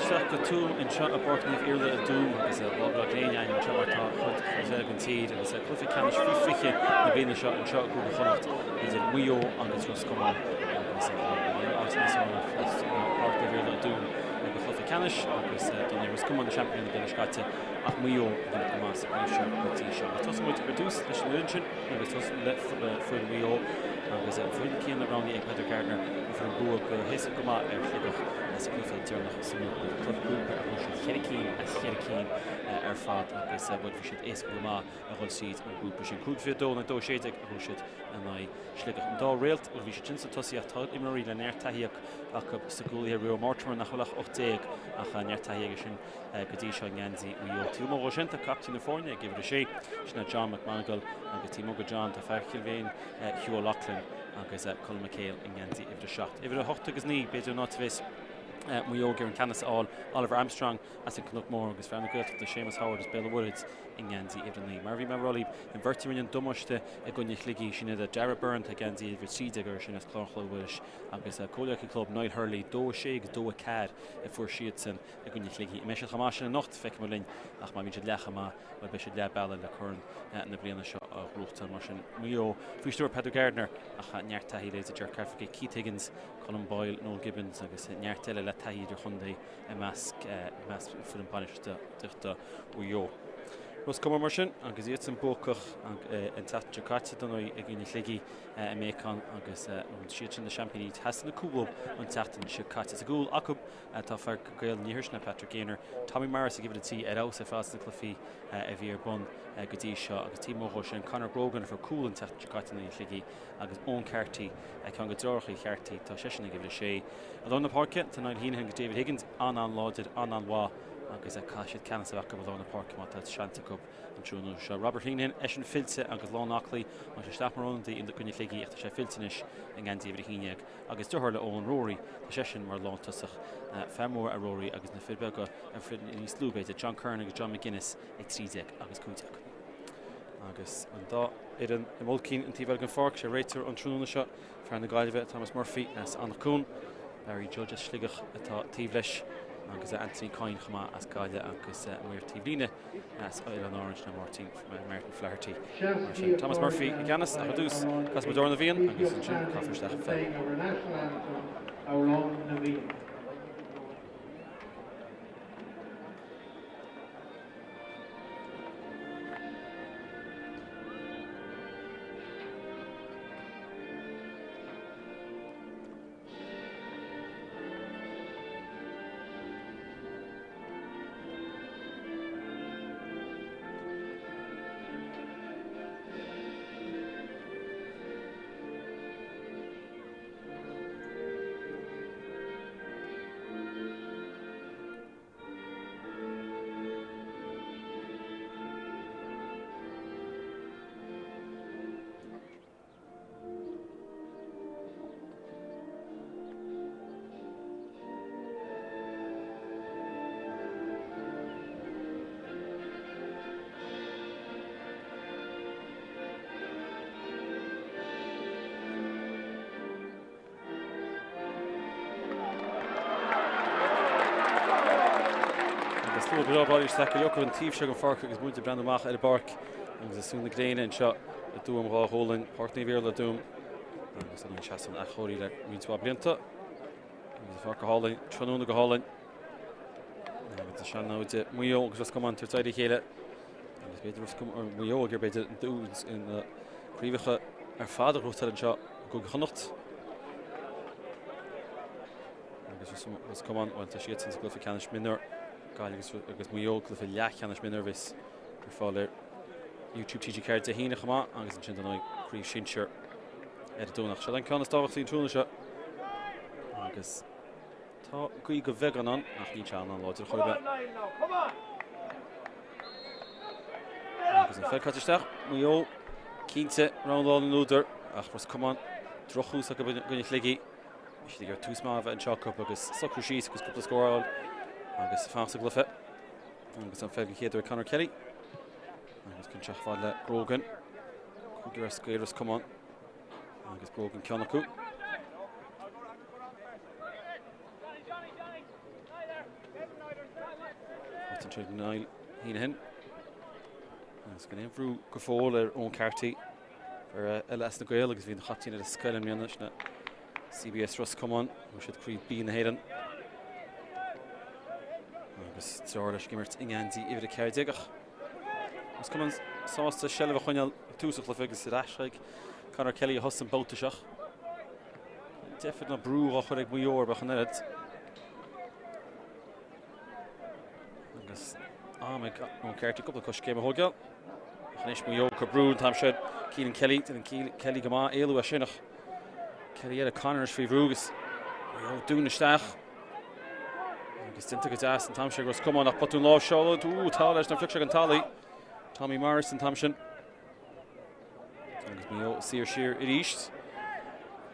Isteach go Tuaim anseo i bPáirc Naomh Iarlaith i dTuaim agus lá breá gréine againn anseo mar tá chuid eile den tír agus cluiche ceannais faoi 20 na bliana seo anseo i gCúige Chonnacht idir Maigh Eo agus Ros Comáin agus níl áit níos fearr ná Páirc Naomh Iarlaith i dTuaim do chluiche ceannais agus dar ndóigh Ros Comáin na seaimpíní na bliana seo caite ach Maigh Eo ag déanamh go maith sa chraobh seo go dtí seo. Agus tosóidh muid ar dtús leis an bhfoireann sin agus tosóidh le foireann Mhaigh Eo agus an foireann céanna roghnaithe ag Peadar Gardiner a fuair an bua go héasca go maith ar Shligeach sa chluiche deireanach sa ngrúpa. Cluiche grúpa ar bhuaigh siad cheithre cinn as cheithre cinn ar fad agus bhuel bhí siad éasca go maith a dhul tríd an grúpa sin. 5-22 in aghaidh 2-16 a bhuaigh siad in aghaidh Shligeach. An dá réalt, bhuel bhí siad sin sa tosaíocht, tá imreoirí le neart taithí acu sa gcúlaithe Rio Mortimer nach bhfuil ach 18 ach neart taithí aige sin go dtí seo i ngeansaí Mhaigh Eo. Taobh amuigh dhó sin tá captaen na foirne ag uimhir 6, sin é John McMonagle agus taobh amuigh de John tá fear Chill Mhéin Hugh O'Loughlin agus Colm McHale i ngeansaí uimhir 7. Uimhir 8 agus 9 b'fhéidir an áit a bheas Maigh Eo ag iarraidh an ceannas a fháil, Oliver Armstrong as an Cnoc Mór agus fear na Gaeltachta Séamus Howard as Béal an Mhuirthead i ngeansaí uimhir 9. Mar a bhí mé ag rá libh, an bheirt a rinne an damáiste i gcoinne Shligigh, sin iad Darragh Byrne, tá geansaí uimhir 13 air sin as Clár Chló Mhuiris agus comhghleacaí club Niall Hurley, 2 6 agus 2 4 a fuair siadsan i gcoinne Shligigh. An mbeidh siad chomh maith sin anocht? Feicfidh muid linn. Ach má bhíonn siad leath chomh maith, bhuel, beidh siad leath bealaigh le corn na bliana seo a ghnóthachtáil. Mar sin, Maigh Eo faoi stiúir Peadar Gardiner ach neart taithí leithéidí Ger Cafferkey, Keith Higgins, Colm Boyle, Noel Gibbons agus neart eile le taithí idirchontae i measc foireann bainistíochta Mhaigh Eo. Ros Comáin mar sin agus iadsan buacach an tseachtain seo caite dar ndóigh i gcoinne Shligigh i mBéacán agus siad sin na seaimpíní. Theastaigh na cúl an tseachtain seo caite. Sa gcúl acu Tá fear Gael an Iarthair sin é Patrick Gaynor. Tommy Morris ag uimhir 3 ar fheabhas ar fad sna cluichí a bhí ar bun go dtí seo agus taobh amuigh dhó sin Conor Grogan a fuair cúl an tseachtain seo caite in aghaidh Shligigh agus Eoin Carty, ceann de dheartháireacha Carty, tá seisean ag uimhir 6. I lár na páirce tá Niall Heneghan agus David Higgins an-an-láidir, an-an-mhaith agus caithfidh siad ceannas a bheith acu i lár na páirce má tá seans acu an tráthnóna seo. Robert Heneghan, eisean fillte agus lán aclaí, tháinig sé isteach mar ionadaí i gcoinne Shligigh ach tá sé fillte anois i ngeansaí uimhir 11. Agus deartháir le Eoin, Rory, tá seisean mar lántosach. Fear mór é Rory agus na fir beaga ar fir níos lú b'fhéidir, John Curran agus John McGuinness ag 13 agus 15. Agus an dá fhoireann i mBulcín an taobh eile den pháirc, sé réiteoir an tráthnóna seo, fear na Gaillimhe, Thomas Murphy as Eanach Cuain, Barry Judge as Sligeach atá taobh leis agus Anthony Coyne chomh maith as Gaillimh agus maor taobhlíne as Oileáin Árann sin é Máirtín Martin Flaherty. Mar sin, Thomas Murphy i gceannas ach ar dtús, casfaidh muid Amhrán na bhFiann agus ansin caithfear isteach an pheil. Amhrán na bhFiann. Agus slua breá bailithe isteach go leor an taobh seo den pháirc agus muid ag breathnú amach ar an bpáirc agus ag sú na gréine anseo i dTuaim Dhá Ghualainn, Páirc Naomh Iarlaith i dTuaim agus an seasann athchóirithe le roinnt mhaith blianta. Agus an pháirc go hálainn, tráthnóna go hálainn. Agus an sean-naimhde Maigh Eo agus Ros Comáin ag tabhairt aghaidh ar a chéile. Agus b'fhéidir Ros Comáin, Maigh Eo ag iarraidh b'fhéidir an dús na craobhacha ar fad a ghnóthachtáil anseo i gCúige Chonnacht. Agus Ros Comáin, bhuel tá siadsan sa gcluiche ceannais mionúir, Gaillimh agus, agus Maigh Eo, cluiche leathcheannais mionúir a bheas ar fáil ar YouTube TG4 Dé hAoine chomh maith agus ansin dar ndóigh craobh sinsir ar an Domhnach. Seo an ceann is tábhachtaí an tráthnóna seo agus tá gaoth de bheagán ann ach níl sé an-láidir chor ar bith. Agus an pheil caite isteach, Maigh Eo cinnte roghnaithe ag an údar ach Ros Comáin drochthús acu i gcoinne Shligigh. Bhí siad ag iarraidh tús maith a bheith anseo acu agus socrú síos agus cúpla scór a fháil agus fanacht sa gcluiche. Agus an pheil den chéad uair ag Conor Kelly. Agus chun teacht fad le Grogan. Cúigear as Gaeil Ros Comáin. Agus Grogan ceann acu. Ceann seo ag Niall Heneghan. Agus gan aon bhrú go fóill ar Eoin Carty. Fear eile as na Gaeil agus bhí ina chaptaen ar an scoil i mbliana sin CBS Ros Comáin, bhuaigh siad Craobh B na hÉireann. Agus deartháir leis ag imirt i ngeansaí uimhir 14 ach Ros Comáin sásta seilbh a choinneáil ag tús an chluiche agus ar ais chuig Conor Kelly a thosaigh an babhta seo. Deifir ná brú á chur ag Maigh Eo ar bheadh an oiread. Agus am ag Eoin Carty cúpla coiscéim a thógáil. Ach anois Maigh Eo ag cur brú an t-am seo Keelan Kelly, déanann Kelly go maith éalú as sin ach Kelly eile Conor anois faoi bhrú agus Maigh Eo ag dúnadh isteach. Agus déanta go deas an t-am seo ag Ros Comáin ach botún láimhseála, ú tá leis nár phioc sé den talamh. Tommy Morris an t-am sin. Agus Maigh Eo saor siar arís.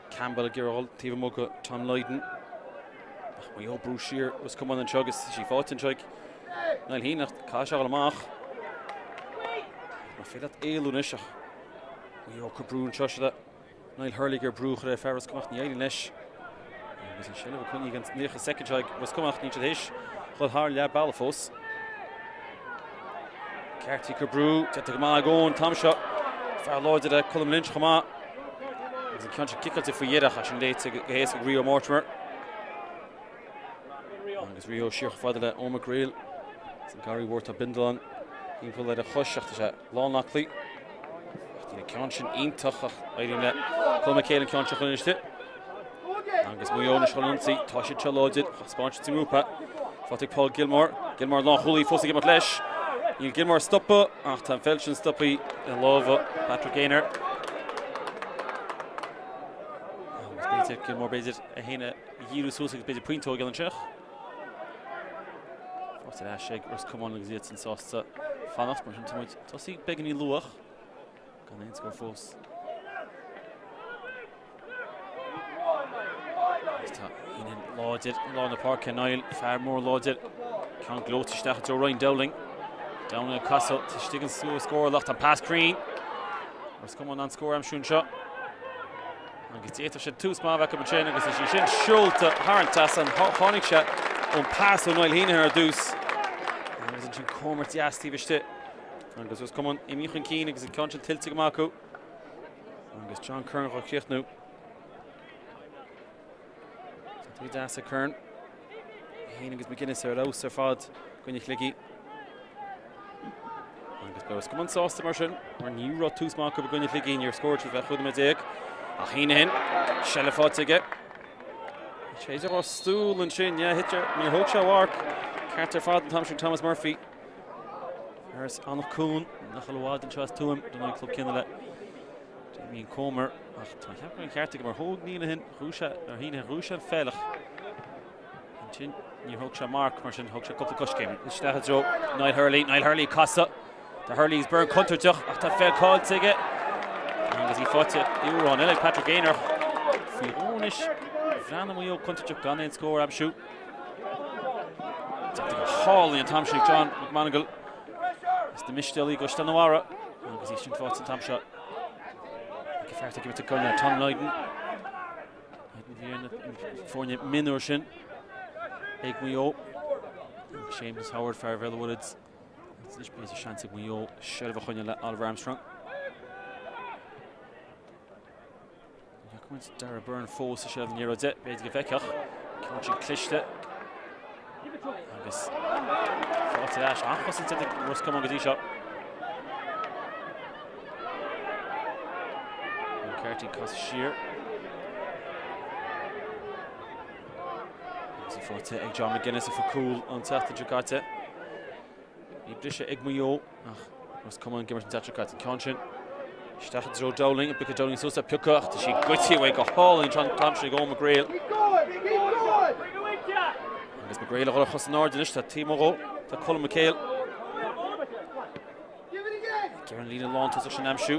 Campbell ag iarraidh dul taobh amuigh go Tom Lydon. Ach Maigh Eo brú siar Ros Comáin anseo agus sí faighte anseo ag Niall Heneghan ach caithfidh sé a dhul amach. Mar féidir leat éalú anois ach Maigh Eo ag cur brú anseo seo Niall Hurley ag brú a chur ar fear Ros Comáin ach ní éiríonn leis. Agus an seilbh coinnithe ag an 90 soicind seo ag Ros Comáin ach níl siad théis dhul thar leath bealaigh fós. Carty ag cur brú, déanta go maith ag Eoin an t-am seo. Fear láidir é Colm Lynch chomh maith. Agus an ceann seo ciceáilte faoi dheireadh ach sin léite go héasca ag Rio Mortimer. Agus Rio siar chomh fada le Eoin McGreal. Is an garraí mhór tá bindealán timpeall ar a chois ach tá sé lán aclaí. Ach tá an ceann sin iontach ach éiríonn le Colm McHale an ceann seo chun istigh. Agus Maigh Eo anois chun ionsaí, tá siad seo láidir, thaispeáin siad sa ngrúpa. Faighte ag Paul Gilmore, Gilmore lánchúlaí fós ag imeacht leis. Níl Gilmore stoptha ach tá an pheil sin stoptha i lámha Patrick Gaynor. Agus b'fhéidir Gilmore b'fhéidir é féin a dhíriú suas agus b'fhéidir pointe a thógáil anseo. Faighte ar ais ag Ros Comáin agus iadsan sásta fanacht mar sin tá muid tosaí beagáinín luath gan aon scór fós. Agus tá Heneghan láidir i lár na páirce Niall fear mór láidir ceann gleoite isteach i dtreo Ryan Dowling. Dowling ag casadh istigh an scór ach tá an pas cruinn. Ros Comáin an scór a aimsiú anseo. Agus d'fhéadfadh sé tús maith a bheith acu ansin agus is í sin seolta thar an trasnán. Tháinig sé ón pas ó Niall Heneghan ar dtús. Agus ansin comhimirt dheas taobh istigh. Agus Ros Comáin imithe chun cinn agus an ceann sin tuillte go maith acu. Agus John Curran á chríochnú. Tá deas ag Curran. Féin agus McGuinness ar fheabhas ar fad i gcoinne Shligigh. Agus beidh Ros Comáin sásta mar sin, mar ní raibh tús maith acu i gcoinne Shligigh, níor scóráil siad feadh 15 nóiméad. Ach Heneghan, seilbh faighte aige. Thit sé ar stól ansin, yeah, thit sé, níor thóg sé a mharc. Ceart ar fad an t-am sin Thomas Murphy. Fear as Anach Cuain, nach bhfuil i bhfad anseo as Tuaim, don club céanna le Damien Comer. Ach tá ceap an cheart aige mar thóg Heneghan, ghnóthaigh sé, ar Heneghan, ghnóthaigh sé an pheil ach ansin níor thóg sé marc mar sin thóg sé cúpla coiscéim. Isteach i dtreo Niall Hurley, Niall Hurley ag casadh. Tá Hurley agus Byrne contúirteach ach tá feil caillte aige. Agus í faighte uair eile ag Patrick Gaynor. Faoi dhó anois, bhreathnaigh Maigh Eo contúirteach gan aon scór a aimsiú. Déanta go hálainn an t-am sin ag John McMonagle. Is na Mistéalaigh i gCaisleán an Bharraigh agus í sin faighte an t-am seo. Ag fear ag imirt i gcoinne Tom Lydon. Lydon bhí ar na foirne mionúir sin ag Maigh Eo. Seamus Howard, fear Bhéal an Mhuirthead. Anois b'fhéidir seans ag Maigh Eo seilbh a choinneáil le Oliver Armstrong. Ní fhaca muid Darragh Byrne fós i seilbh na liathróide, b'fhéidir go bhfeicfeadh. Ceann sin cliste. Agus faighte ar ais an-chosaint ag Ros Comáin go dtí seo. Carty casadh siar. Agus í faighte ag John McGuinness a fuair cúl an tseachtain seo caite. Bhí briseadh ag Maigh Eo ach Ros Comáin ag imirt an tseachtain seo caite. An ceann sin isteach i dtreo Dowling, an bpiocfaidh Dowling suas é piocadh ach tá sí goidte uaidh go hálainn an t-am sin ag Eoin McGrail. Agus McGrail a dhul ar chos in airde anois, tá taobh amuigh dhó, tá Colm McHale. Ag iarraidh an líne lántosach sin a aimsiú.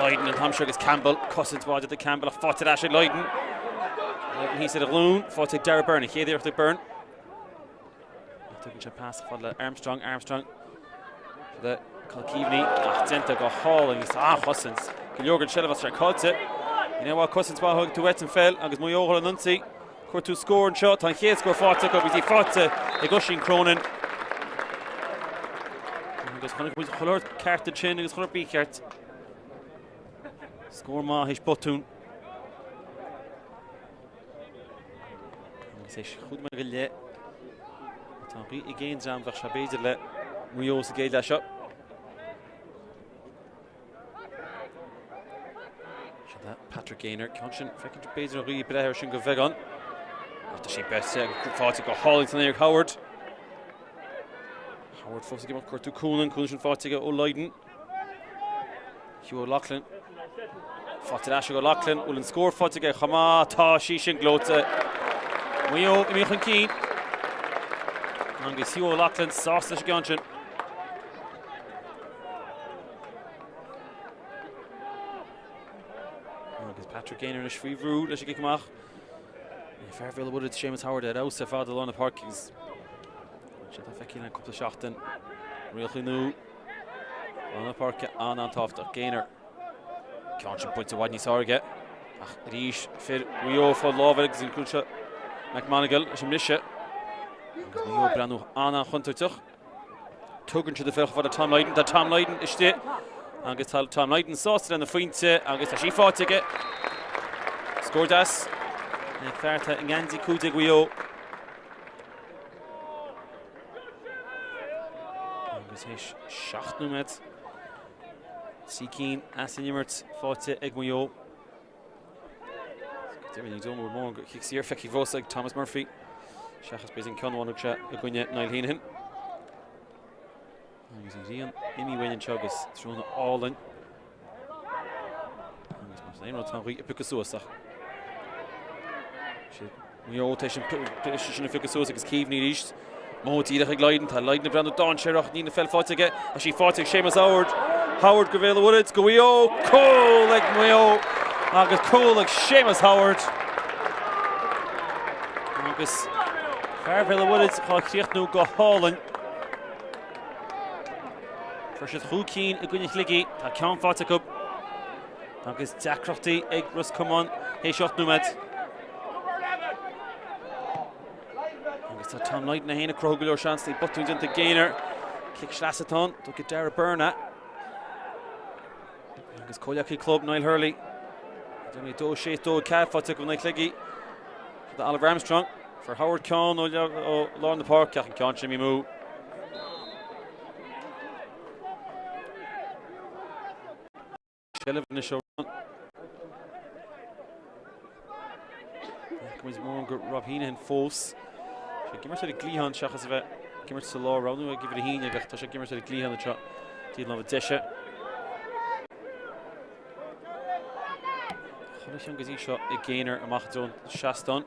Lydon an t-am seo agus Campbell, cosaint mhaith de Campbell ach faighte ar ais ag Lydon. Lydon thíos ar a ghlúin, faighte ag Darragh Byrne, an chéad iarracht ag Byrne. Tugann sé pas fad le Armstrong, Armstrong le Cathal Keaveney ach déanta go hálainn agus an-chosaint. Go leor den seilbh as sé caillte. Ní bhfuil cosaint mhaith thug tú uait an pheil agus Maigh Eo ag dul ar an ionsaí. Cuartú scór anseo, tá an chéad scór faighte acu agus í faighte ag Oisín Cronin. Agus chonaic muid chuile shórt ceart ansin agus chuile shórt mícheart. Scór maith théis botún. Agus théis chúig nóiméad go leith. Tá an ghaoth ag aon dream bheadh sé b'fhéidir le Maigh Eo sa gcéad leath seo. Sin é Patrick Gaynor, ceann sin, feiceann tú b'fhéidir an ghaoth ag breith air sin go bheagán. Ach tá sí beirte agus faighte go hálainn san aer ag Howard. Howard fós ag imeacht gortú Coonan, Coonan sin faighte aige ó Lydon. Hugh O'Loughlin. Faighte ar ais ag O'Loughlin, bhfuil an scór faighte aige chomh maith, tá sí sin gleoite. Maigh Eo imithe chun cinn. Agus Hugh O'Loughlin sásta leis an gceann sin. Agus Patrick Gaynor anois faoi bhrú leis an gcic amach. Fear Bhéal an Mhuirthead Séamus Howard ar fheabhas ar fad i lár na páirce agus sé tá feicthe le cúpla seachtain. Rialacha nua lár na páirce an-an-tábhachtach. Gaynor. Ceann sin bainte i bhfad níos fearr aige. Ach arís fir Mhaigh Eo fáil lámh air agus an cúl seo McMonagle leis an mbriseadh. Agus Maigh Eo ag breathnú an-an-chontúirteach. Tugann siad an pheil chomh fada le Tom Lydon. Tá Tom Lydon istigh agus tá Tom Lydon sásta lena phointe agus tá sí faighte aige. Scór deas ag fear atá i ngeansaí 15 Mhaigh Eo. Agus théis 7 nóiméad, 3 cinn as an imirt faighte ag Maigh Eo. Ní dóigh liom go bhfuil mórán cic saor feicthe fós ag Thomas Murphy. Seachas b'fhéidir an ceann amháin a thug sé i gcoinne Niall Heneghan. Agus an ghrian imithe uainn anseo agus tráthnóna álainn. Agus más aon rud tá an ghaoth ag piocadh suas ach Maigh Eo tar éis sin a phiocadh suas agus Keaveney arís. Modh díreach ag Lydon. Tá Lydon ag breathnú dainséarach. Níl an pheil faighte aige. Tá sí faighte ag Séamus Howard. Howard go Bhéal an Mhuirthead, go Mhaigh Eo. Cúl ag Maigh Eo agus cúl ag Séamus Howard. Agus fear Bhéal an Mhuirthead dhá chríochnú go hálainn. Fuair siad chúig cinn i gcoinne Shligigh. Tá ceann faighte acu. Agus deacrachtaí ag Ros Comáin théis 8 nóiméad. Agus tá Tom Lydon é féin ag cruthú go leor seansanna, botún déanta ag Gaynor. Cic sleasa atá ann, tugtha Darragh Beirne. Agus comhghleacaí club Niall Hurley. Déanfaidh 2 6 2 4 faighte acu in aghaidh Shligigh. Do Oliver Armstrong. Fuair Howard ceann ó lár na páirce ach an ceann sin imithe amú. Seilbh anois ó Ron. Feicimid mórán de Rob Heneghan fós. Sé ag imirt ar an gcliathán seachas a bheith ag imirt sa lár roghnú ag uimhir a haon ach tá sé ag imirt ar an gcliathán anseo. Taobh láimhe deise. Chuile cheann go dtí seo ag Gaynor amach i dtreo an seastáin.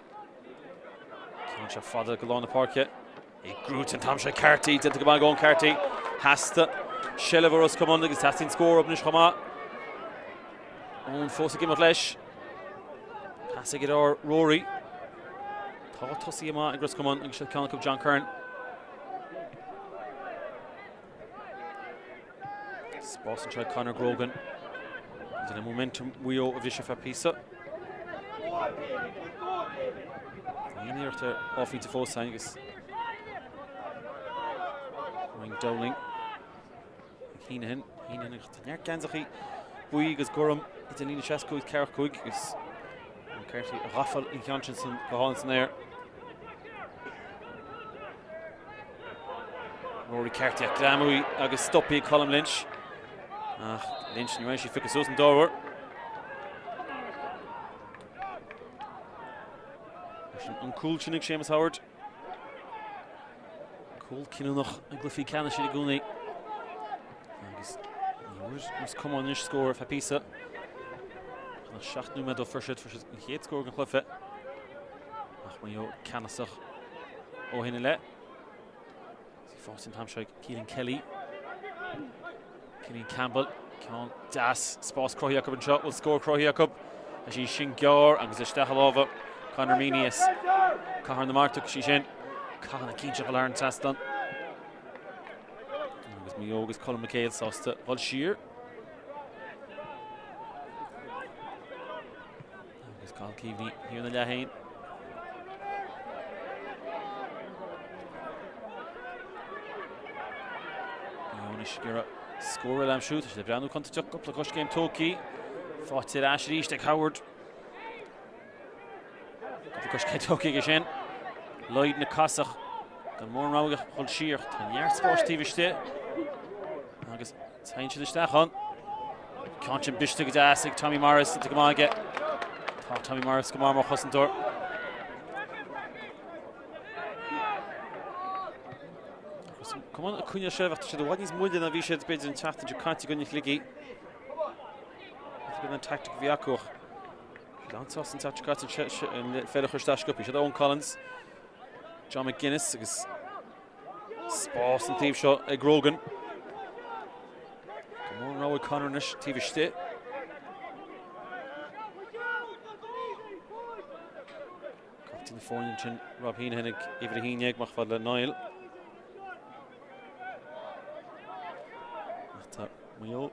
Ceann seo fada go lár na páirce. É gnóite an t-am seo Carty, déanta go maith ag Eoin Carty. Theastaigh seilbh ó Ros Comáin agus teastaíonn scór uathu anois chomh maith. Eoin fós ag imeacht leis. Pas ag ar Rory. Tá tosaithe maith ag Ros Comáin agus seo ceann acu John Curran. Spás anseo ag Conor Grogan. Idir le momentum Mhaigh Eo a bhriseadh feadh píosa. Aon iarracht ar dhá phointe fós againn agus Ryan Dowling ag Heneghan. Heneghan ag neart geansachaí buí agus gorm idir líne 65 45 agus an Carty a ghafail an ceann sin go hálainn san aer. Rory Carty ach greamaithe agus stoptha ag Colm Lynch. Ach Lynch ní raibh sí phiocadh suas an dá uair. Sin an cúl sin ag Séamus Howard. Cúl cinniúnach i gcluichí ceannais i gcónaí. Agus ní bhfuair Ros Comáin anois scór ar feadh píosa. Nach 7 nóiméad ó fuair siad fuair siad an chéad scór den chluiche. Ach Maigh Eo ceannasach ó shin i leith. Is í fós an t-am seo ag Keelan Kelly. Cillian Campbell, ceann deas, spás cruthaithe acu anseo, bhfuil scór cruthaithe acu. Tá sí sin gearr agus isteach i lámha Conor Meany as Cathair na Mart sí sin. Caitheann an cinnte thar an trasnán. Agus Maigh Eo agus Colm McHale sásta dhul siar. Agus Cathal Keaveney thiar ina leath féin. Anois ag iarraidh scór eile a aimsiú, tá siad ag breathnú contúirteach, cúpla coiscéim tógtha, faighte ar ais arís ag Howard. Cúpla coiscéim tógtha aige sin. Lydon ag casadh gan mórán rogha ach dul siar. Tá neart spáis taobh istigh agus téann siad isteach ann. Ceann sin briste go deas ag Tommy Morris, go maith aige. Tá Tommy Morris go maith mar chosantóir. Cumann ag coinneáil seilbh ach tá siad i bhfad níos moille ná bhí siad b'fhéidir an tseachtain seo caite i gcoinne Shligigh. B'fhéidir an tactic a bhí acu ach siad an-sásta an tseachtain seo caite an pheil a chur isteach sciobtha. Siad Owen Collins, John McGuinness agus spás an taobh seo ag Grogan. Go mór an rogha ag Conor anois taobh istigh. Captaen na foirne ansin, Rob Heneghan ag uimhir 11 amach fad le Niall. Ach tá Maigh Eo ag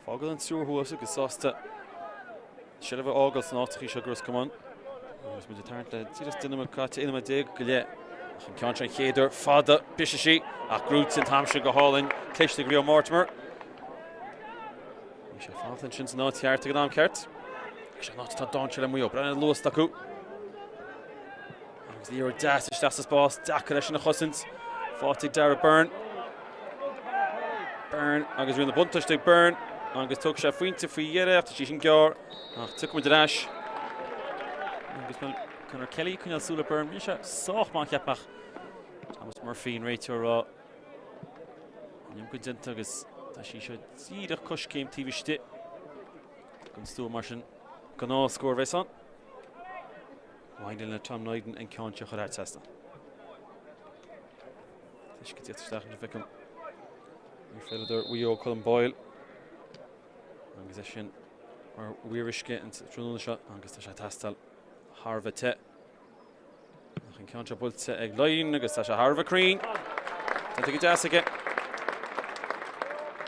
fágáil an triúr thuas agus sásta seilbh a fhágáil san áit seo ag Ros Comáin. Agus muid ag tarraingt le díreach 10 nóiméad caite, 11 nóiméad go leith. Ach an ceann seo an chéad uair fada, briseadh sí ach gnóite an t-am sin go hálainn, cliste ag Rio Mortimer. Bhí sé fanta ansin san áit cheart ag an am ceart. Agus an áit atá dainséar le Maigh Eo. Breathnaigh ar an luas acu. Agus liathróid deas isteach sa spás, deacair leis sin a chosaint. Faighte ag Darragh Byrne. Byrne agus riail na buntáiste ag Byrne. Agus tógfaidh sé phointe faoi dheireadh, tá sí sin gearr. Ach tiocfaidh muid ar ais. Agus Conor Kelly ag coinneáil súil ar Byrne. Rinne sé sách maith cheapfainn ach Thomas Murphy an réiteoir ag rá An iomarca déanta agus tá sí seo díreach coiscéim taobh istigh den stua mar sin gnáthscór a bheas ann. Maidir le Tom Lydon an ceann seo a chur thar trasnán. Uisce déanta isteach an bhfeicim ar pheileadóir Mhaigh Eo Colm Boyle agus é sin mar mhír uisce an tráthnóna seo agus tá sé ag teastáil thar a bheith te. Ach an ceann seo buailte ag Lydon agus tá sé thar a bheith cruinn. Déanta go deas aige.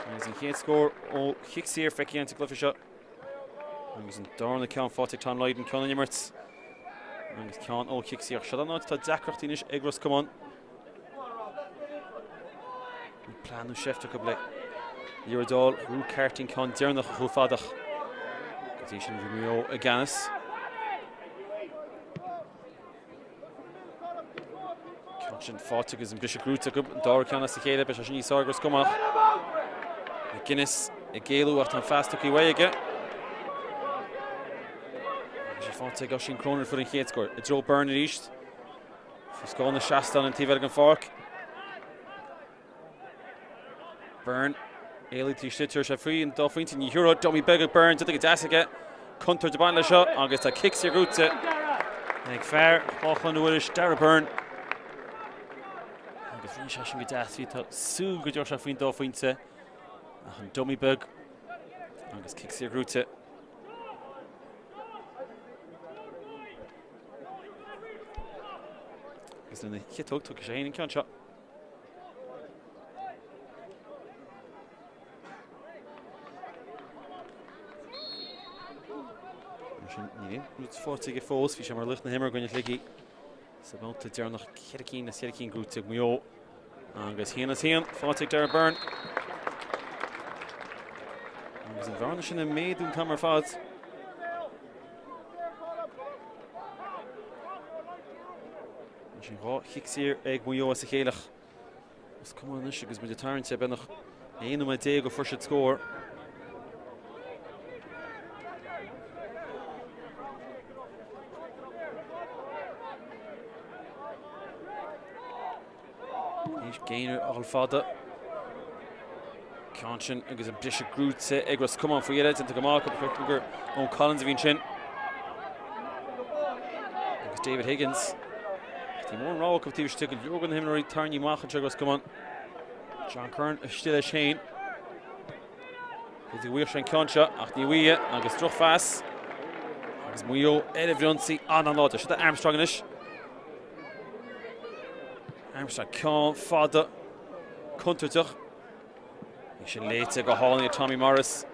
Agus an chéad scór ó chic saor feicthe againn sa gcluiche seo. Agus an darna ceann faighte ag Tom Lydon, ceann ón imirt. Agus ceann ó chic saor. Seo an áit atá deacrachtaí anois ag Ros Comáin. Plean nó seift acu le liathróid a fháil. Ghnóthaigh Carty an ceann deireanach a chuaigh fada ach go dtí sin bhí Maigh Eo i gceannas. Ceann sin faighte agus an briseadh gnóite acu. An dara ceann as a chéile, beidh sé sin níos fearr ag Ros Comáin. McGuinness ag éalú ach tá an phas tugtha uaidh aige. Agus sé faighte ag Oisín Cronin fuair an chéad scór. I dtreo Byrne arís. Faoi scáth na seastán an taobh eile den pháirc. Byrne, éalaigh taobh istigh, tabharfaidh sé faoi an dá phointe, ní thiúrfaidh, dummy beag ag Byrne, déanta go deas aige, contúirt ag baint leis seo agus tá cic saor gnóite ag fear Chloich Cheann Mhuiris, Darragh Byrne. Agus rinne sé sin go deas, bhí tá súil go dtabharfadh sé faoin dá phointe ach an dummy beag agus cic saor gnóite. Agus lena chiotóg tógfaidh sé féin an ceann seo. Mar sin níl aon rud faighte aige fós, bhí sé mar laoch na himeartha i gcoinne Shligigh sa mbabhta deireanach 4 cinn as 4 cinn gnóite ag Maigh Eo. Agus 1 as 1 faighte ag Darragh Byrne. Agus an bhearna sin ag méadú an t-am ar fad. Sin 2 chic saor ag Maigh Eo as a chéile ach Ros Comáin anois agus muid ag tarraingt ar beagnach 11 nóiméad ó fuair siad scór. Anois Gaynor a dhul fada. Ceann sin agus an briseadh gnóite ag Ros Comáin faoi dheireadh déanta go maith acu feicim gur Eoin Collins a bhí ansin. Agus David Higgins. Ní mór an rogha acu taobh istigh go leor de na himreoirí tarraingthe amach anseo ag Ros Comáin. John Curran istigh leis féin. B'fhéidir go bhfaigheadh sé an ceann seo ach ní bhfaighidh agus drochphas. Agus Maigh Eo ar an bhfrionsaí an-láidir. Seo Armstrong anois. Armstrong ceann fada contúirteach. Bhí sin léite go hálainn ag Tommy Morris.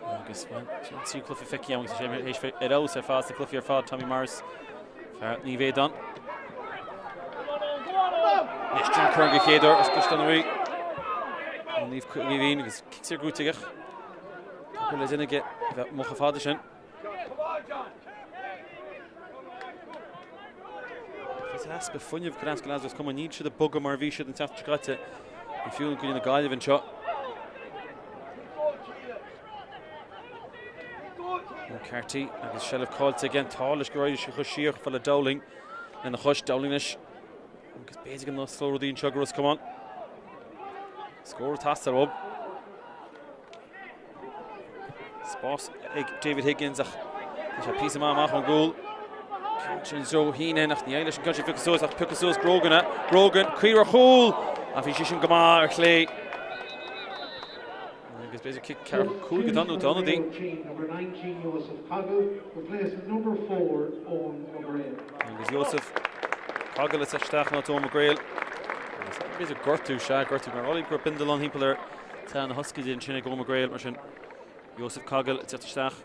Agus sin trí cluiche feicthe agus sé théis ar fheabhas ar fad sna cluichí ar fad Tommy Morris. Fear Naomh Aodán. Anois John Curran go chéad uair os Caisleán an Rí. Ó Naomh Caoimhín agus cic saor gnóite aige. Tá le déanamh aige a bheith amuigh chomh fada sin. Is easpa fuinnimh go leas go leas Ros Comáin. Níl siad ag bogadh mar a bhí siad an tseachtain seo caite. Ní fiú i gcoinne na Gaillimhe anseo. Carty agus seilbh caillte aige. An t-ádh leis gur éirigh sé chomh siar chomh le Dowling lena chois. Dowling anois agus b'fhéidir go n-osclódh rudaí anseo do Ros Comáin. Scór ag teastáil uathu. Spás ag David Higgins ach tá sé píosa maith amach ón gcúl. Ceann sin Joe Heenan ach ní éirigh leis an gceann sin piocadh suas ach piocadh suas Grogan. Grogan, caor ar chúl ach bhí sé sin go maith ar chlé. Agus b'fhéidir cic ceathracha 5 atá nó tá ionadaí. Agus Joseph Cogle ag teacht isteach in áit Eoin McGrail. Agus b'fhéidir gortú, sea, gortú mar fholaigh go raibh bindealán thimpeall ar teann a thoscaide ansin ag Eoin McGrail, mar sin Joseph Cogle ag teacht isteach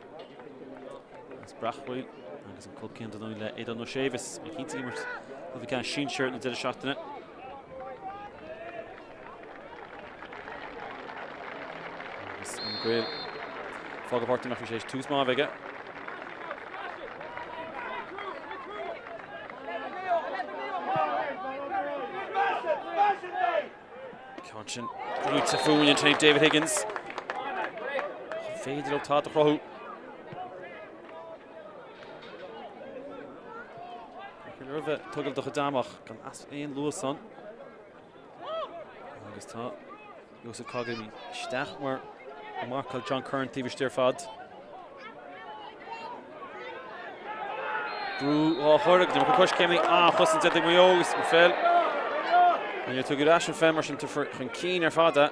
as Breachmhaoil agus an club céanna dar ndóigh le Aodán Ó Sé a bheas cinnte ag imirt cluiche ceannais sinsir na deireadh seachtaine. Agus an McGrail fágtha páirc ach bhí sé tús maith aige. Ceann sin brúite fúinn ansin ag David Higgins. An féidir leo tada a chruthú? Roimh tugal do chuid amach gan as aon luas ann. Agus tá Joseph Cogle isteach mar a mharcáil John Curran taobh istigh ar fad. Brú á chur agus imeacht coiscéimní an-chosaint déanta ag Maigh Eo agus an pheil. Níor tugadh ar ais an pheil mar sin tabharfar chun cinn ar fad é.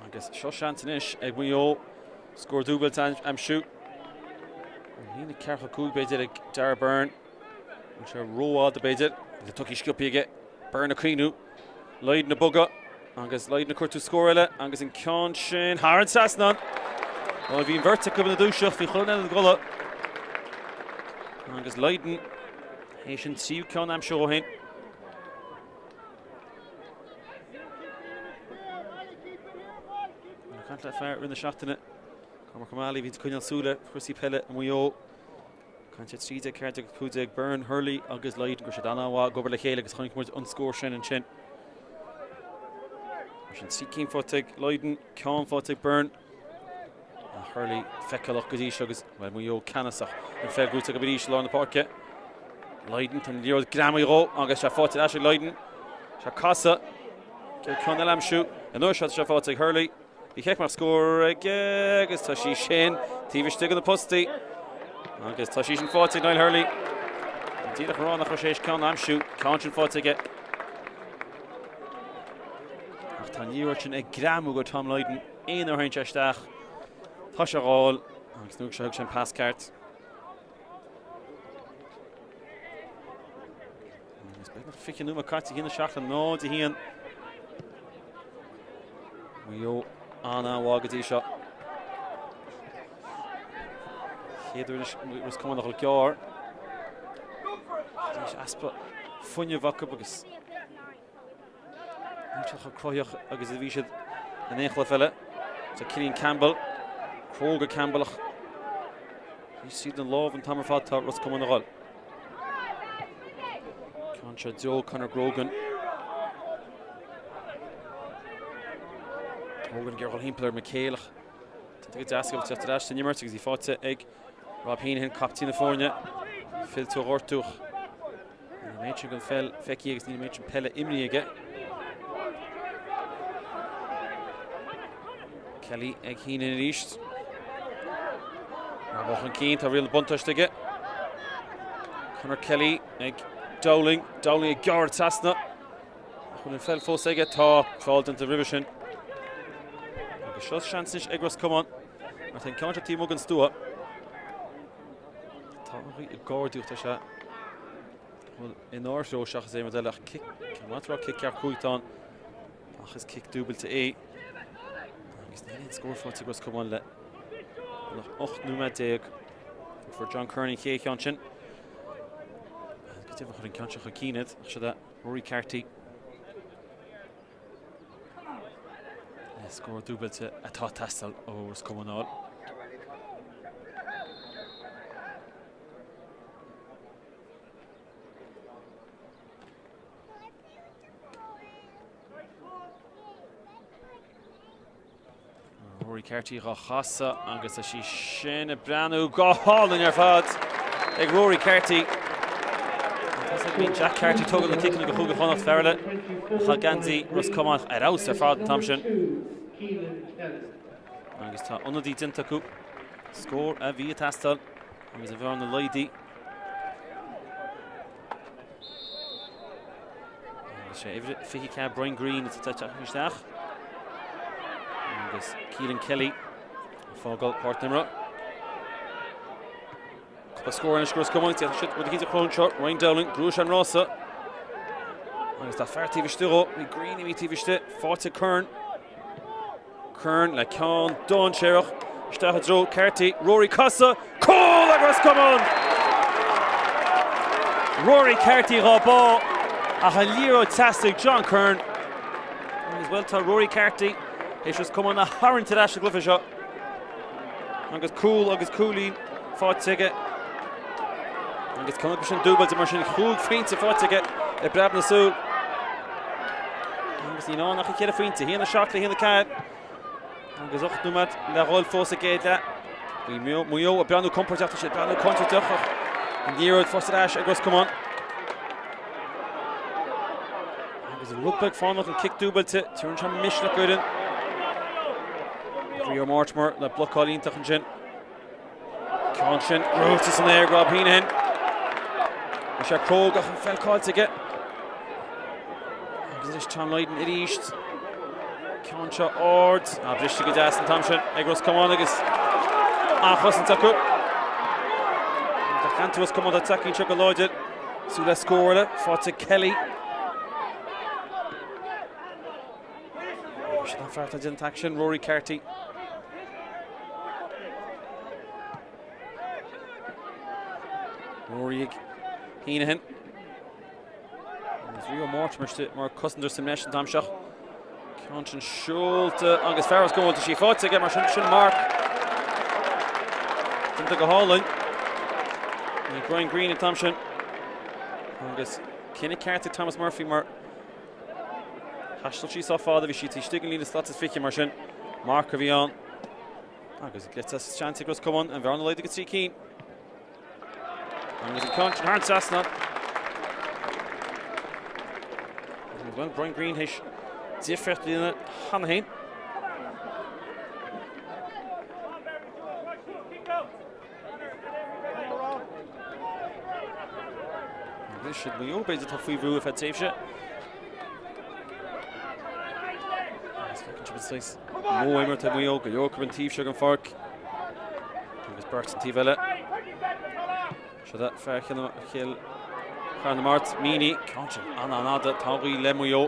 Agus seo seans anois ag Maigh Eo scór dúbailte a aimsiú. An líne 45 b'fhéidir ag Darragh Beirne. Bhfuil sé rófhada b'fhéidir. Le tugtha sciobtha aige. Beirne ag cuimhniú. Lydon ag bogadh. Agus Lydon ag cuartú scór eile. Agus an ceann sin thar an trasnán. Ó bhí an bheirt acu ina dúiseacht. Bhí chuile dhuine ina gcodladh. Agus Lydon théis an tríú ceann a aimsiú ó shin. Ag caint le fear i rith na seachtaine. Cormac O'Malley bhí ag coinneáil súile ar chúrsaí peile i Maigh Eo. Caint ar 13, 14, 15, Beirne, Hurley agus Lydon go raibh siad an-mhaith ag obair le chéile agus chonaic muid an scór sin ansin. Mar sin 3 cinn faighte ag Lydon, ceann faighte ag Beirne. A Hurley feiceálach go dtí seo agus bhuel Maigh Eo ceannasach. An pheil gnóite acu arís i lár na páirce. Lydon, tá an liathróid greamaithe dhó agus sé faighte ar ais ag Lydon. Sé casadh. Ceann eile a aimsiú. An uair seo tá sé faighte ag Hurley. Ní cheart go mbeadh scór aige agus tá sí sin taobh istigh de na postaí. Agus tá sí sin faighte ag Niall Hurley. Díreach a rá nach raibh sé théis ceann a aimsiú, ceann sin faighte aige. Ach tá an liathróid sin ag greamú go Tom Lydon, aon uair a théann sé isteach, tá sé á fháil agus an uair seo thug sé an pas ceart. Agus beagnach 20 nóiméad caite, 1 7 0 1. Maigh Eo an-mhaith go dtí seo. Chéad uair anois Ros Comáin a dhul gearr. Anois easpa fuinnimh acu agus níl siad chomh cruthaíoch agus a bhí siad in aon chluiche eile. Tá Cillian Campbell, cróga Campbell ach bhí siad na lámh an t-am ar fad tá Ros Comáin a dhul. Ceann seo Joe Conor Grogan. Grogan ag iarraidh dul thimpeall ar McHale ach tá go deas aige teacht ar ais san imirt agus í faighte ag Rob Heenan, captaen na foirne. Fillte ó ghortú. Níl an méid sin den pheil feicthe agus níl an méid sin peile imrithe aige. Kelly ag Heenan arís. Rabo chun cinn, tá riail na buntáiste aige. Conor Kelly ag Dowling. Dowling ag gearradh trasna. Ach bhfuil an pheil fós aige? Tá. Feall déanta roimhe sin. Agus seo seans anois ag Ros Comáin. Mar tá an ceann seo taobh amuigh den stua. Tá an ghaoth ag ardú, tá sé bhuel inár dtreo seachas aon rud eile ach cic, má tá cic ceart cúig ann. Ach is cic dúbailte é. Agus níl aon scór faighte ag Ros Comáin le nach 18 nóiméad. Fuair John Curran an chéad cheann sin. Go deimhin chuir an ceann seo chun cinn iad. Ach seo é Rory Carty. Scór dúbailte atá ag teastáil ó Ros Comáin a fháil. Rory Carty dhá chasadh agus tá sí sin ag breathnú go hálainn ar fad ag Rory Carty. Bíonn Jack Carty ag tógáil na ciceanna do Chúige Chonnacht fear eile a chaith geansaí Ros Comáin ar fheabhas ar fad an t-am sin. Agus tá ionadaí déanta acu. Scór a bhí ag teastáil agus an bhearna laghdaithe. Agus sé uimhir 24 Brian Greene atá ag teacht isteach. Agus Keelan Kelly ag fágáil páirc na himeartha. Cúpla scór anois do Ros Comáin, d'fhéadfadh siad rud eicínt a chruthú anseo. Ryan Dowling, ghnóthaigh sé an rása. Agus tá fear taobh istigh dhó, bhí Greene a bhí taobh istigh, faighte Curran. Curran le ceann dainséarach isteach i dtreo Carty. Rory casadh, cúl ag Ros Comáin! Rory Carty dhá bá ach an liathróid trasna ag John Curran. Agus bhuel tá Rory Carty théis Ros Comáin a tharraingt ar ais sa gcluiche seo. Agus cúl agus cúilín faighte aige. Agus ceann acu sin dúbailte mar sin chúig phointe faighte aige i bpreab na súl. Agus níl ann ach an cheithre phointe, 1-7 le 1-4. Agus 8 nóiméad le dhul fós sa gcéad leath. Bhí Maigh Eo ag breathnú compordach, tá siad ag breathnú contúirteach ach an liathróid faighte ar ais ag Ros Comáin. Agus rud beag fánach an cic dúbailte, tabharann sé misneach d'fhoireann. Rio Mortimer le blocáil iontach ansin. Ceann sin gnóite san aer Rob Heenahan. Bhí sé cróga ach an pheil caillte aige. Agus anois Tom Lydon arís. Ceann seo ard. Á briste go deas an t-am sin ag Ros Comáin agus an-chosaint acu. Tá leantóirí Ros Comáin ag teacht anseo go láidir. Súil le scór eile faighte Kelly. Sin an fear atá déanamh an t-aicsean, Rory Carty. Rory ag Heenahan. Agus Rio Mortimer mar cosantóir sa mbreis an t-am seo. Ceann sin seolta agus fear Ros Comáin tá sí faighte aige mar sin sin marc. Déanta go hálainn. Ag Brian Greene an t-am sin. Agus cinneadh ceart ag Thomas Murphy mar Thaistil sí sách fada, bhí sí taobh istigh den líne slat is 20 mar sin marc a bhí ann. Agus gliota seans ag Ros Comáin an bhearna a laghdú go 3 cinn. Agus an ceann sin thar an trasnán. Bhuel, Brian Greene théis difríocht a dhéanamh cheana féin. Anois siad Maigh Eo, b'fhéidir atá faoi bhrú ar feadh tréimhse. Agus feiceann sibh an saghas modh imeartha ag Maigh Eo, go leor acu an taobh seo den pháirc agus beirt an taobh eile. Seo fear Chill Chartha na Mart, Meaney, ceann sin an-fhada, tá an ghaoth le Maigh Eo.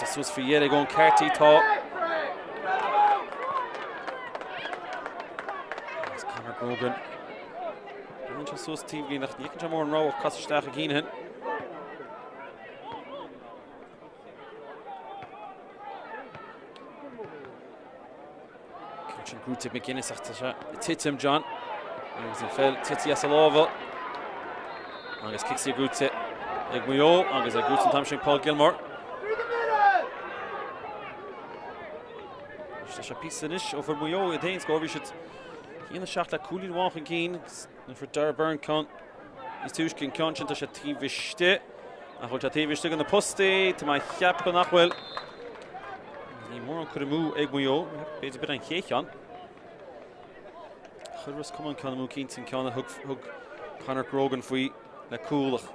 Tá suas faoi dheireadh ag Eoin Carty, tá. Agus Conor Grogan. Bíonn sé suas taobhlíne ach ní fheiceann sé mórán rogha ach casadh isteach ag Heenahan. Ceann sin gnóite ag McGuinness ach tá sé ag titim, John. Agus an pheil tite as a lámha. Agus cic saor gnóite ag Maigh Eo agus é gnóite an t-am sin Paul Gilmore. Tá sé píosa anois ó fuair Maigh Eo iad féin scór. Bhí siad 1-7 le cúilín amháin chun cinn. Fuair Darragh Beirne ceann níos túisce an ceann sin tá sé taobh istigh. Nach bhfuil sé taobh istigh de na postaí, tá mé ag ceapadh nach bhfuil. Ní mórán cur amú ag Maigh Eo, b'fhéidir b'in an chéad cheann. Chuir Ros Comáin ceann amú cinnte an ceann a thug, thug Conor Grogan faoi le cúl ach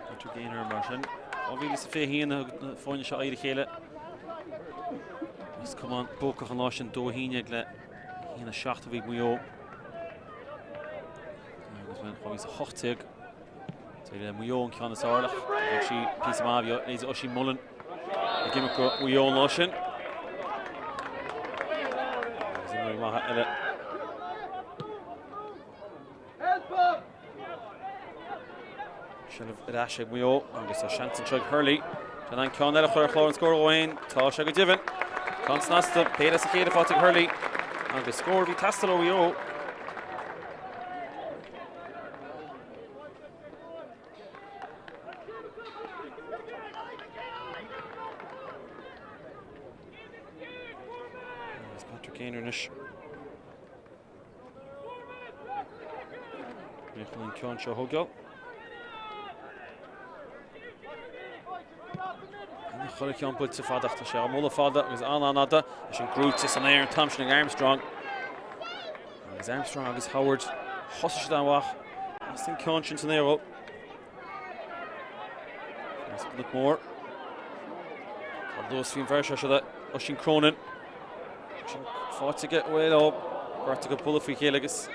Patrick Gaynor mar sin. 2021 a thug na foirne seo aghaidh ar a chéile. Ros Comáin buacach an lá sin 2-11 le 1-7 a bhí ag Maigh Eo. Agus 2018 d'éirigh le Maigh Eo an ceann is fearr ach bhí sí píosa maith bhí leithéidí Oisín Mullin ag imirt do Mhaigh Eo an lá sin. Agus imreoirí maithe eile. Seilbh ar ais ag Maigh Eo agus tá seans anseo ag Hurley. Tá an ceann eile a chur ar chlár an scóir dhó féin. Tá sé go deimhin. Ceann snasta, péire as a chéile faighte ag Hurley agus scór a bhí ag teastáil ó Mhaigh Eo. Agus Patrick Gaynor anois. É chun an ceann seo a thógáil. Chuir ceann buailte fada tá sé á mholadh fada agus an-an-fhada leis an gcrúite san aer an t-am sin ag Armstrong. Agus Armstrong agus Howard thosaigh siad an-mhaith as an ceann sin san aer. As Cnoc Mór. Tá luas faoin bhfear seo seo Oisín Cronin. Sin faighte aige uaidh leo. Beirt acu ag bualadh faoi chéile agus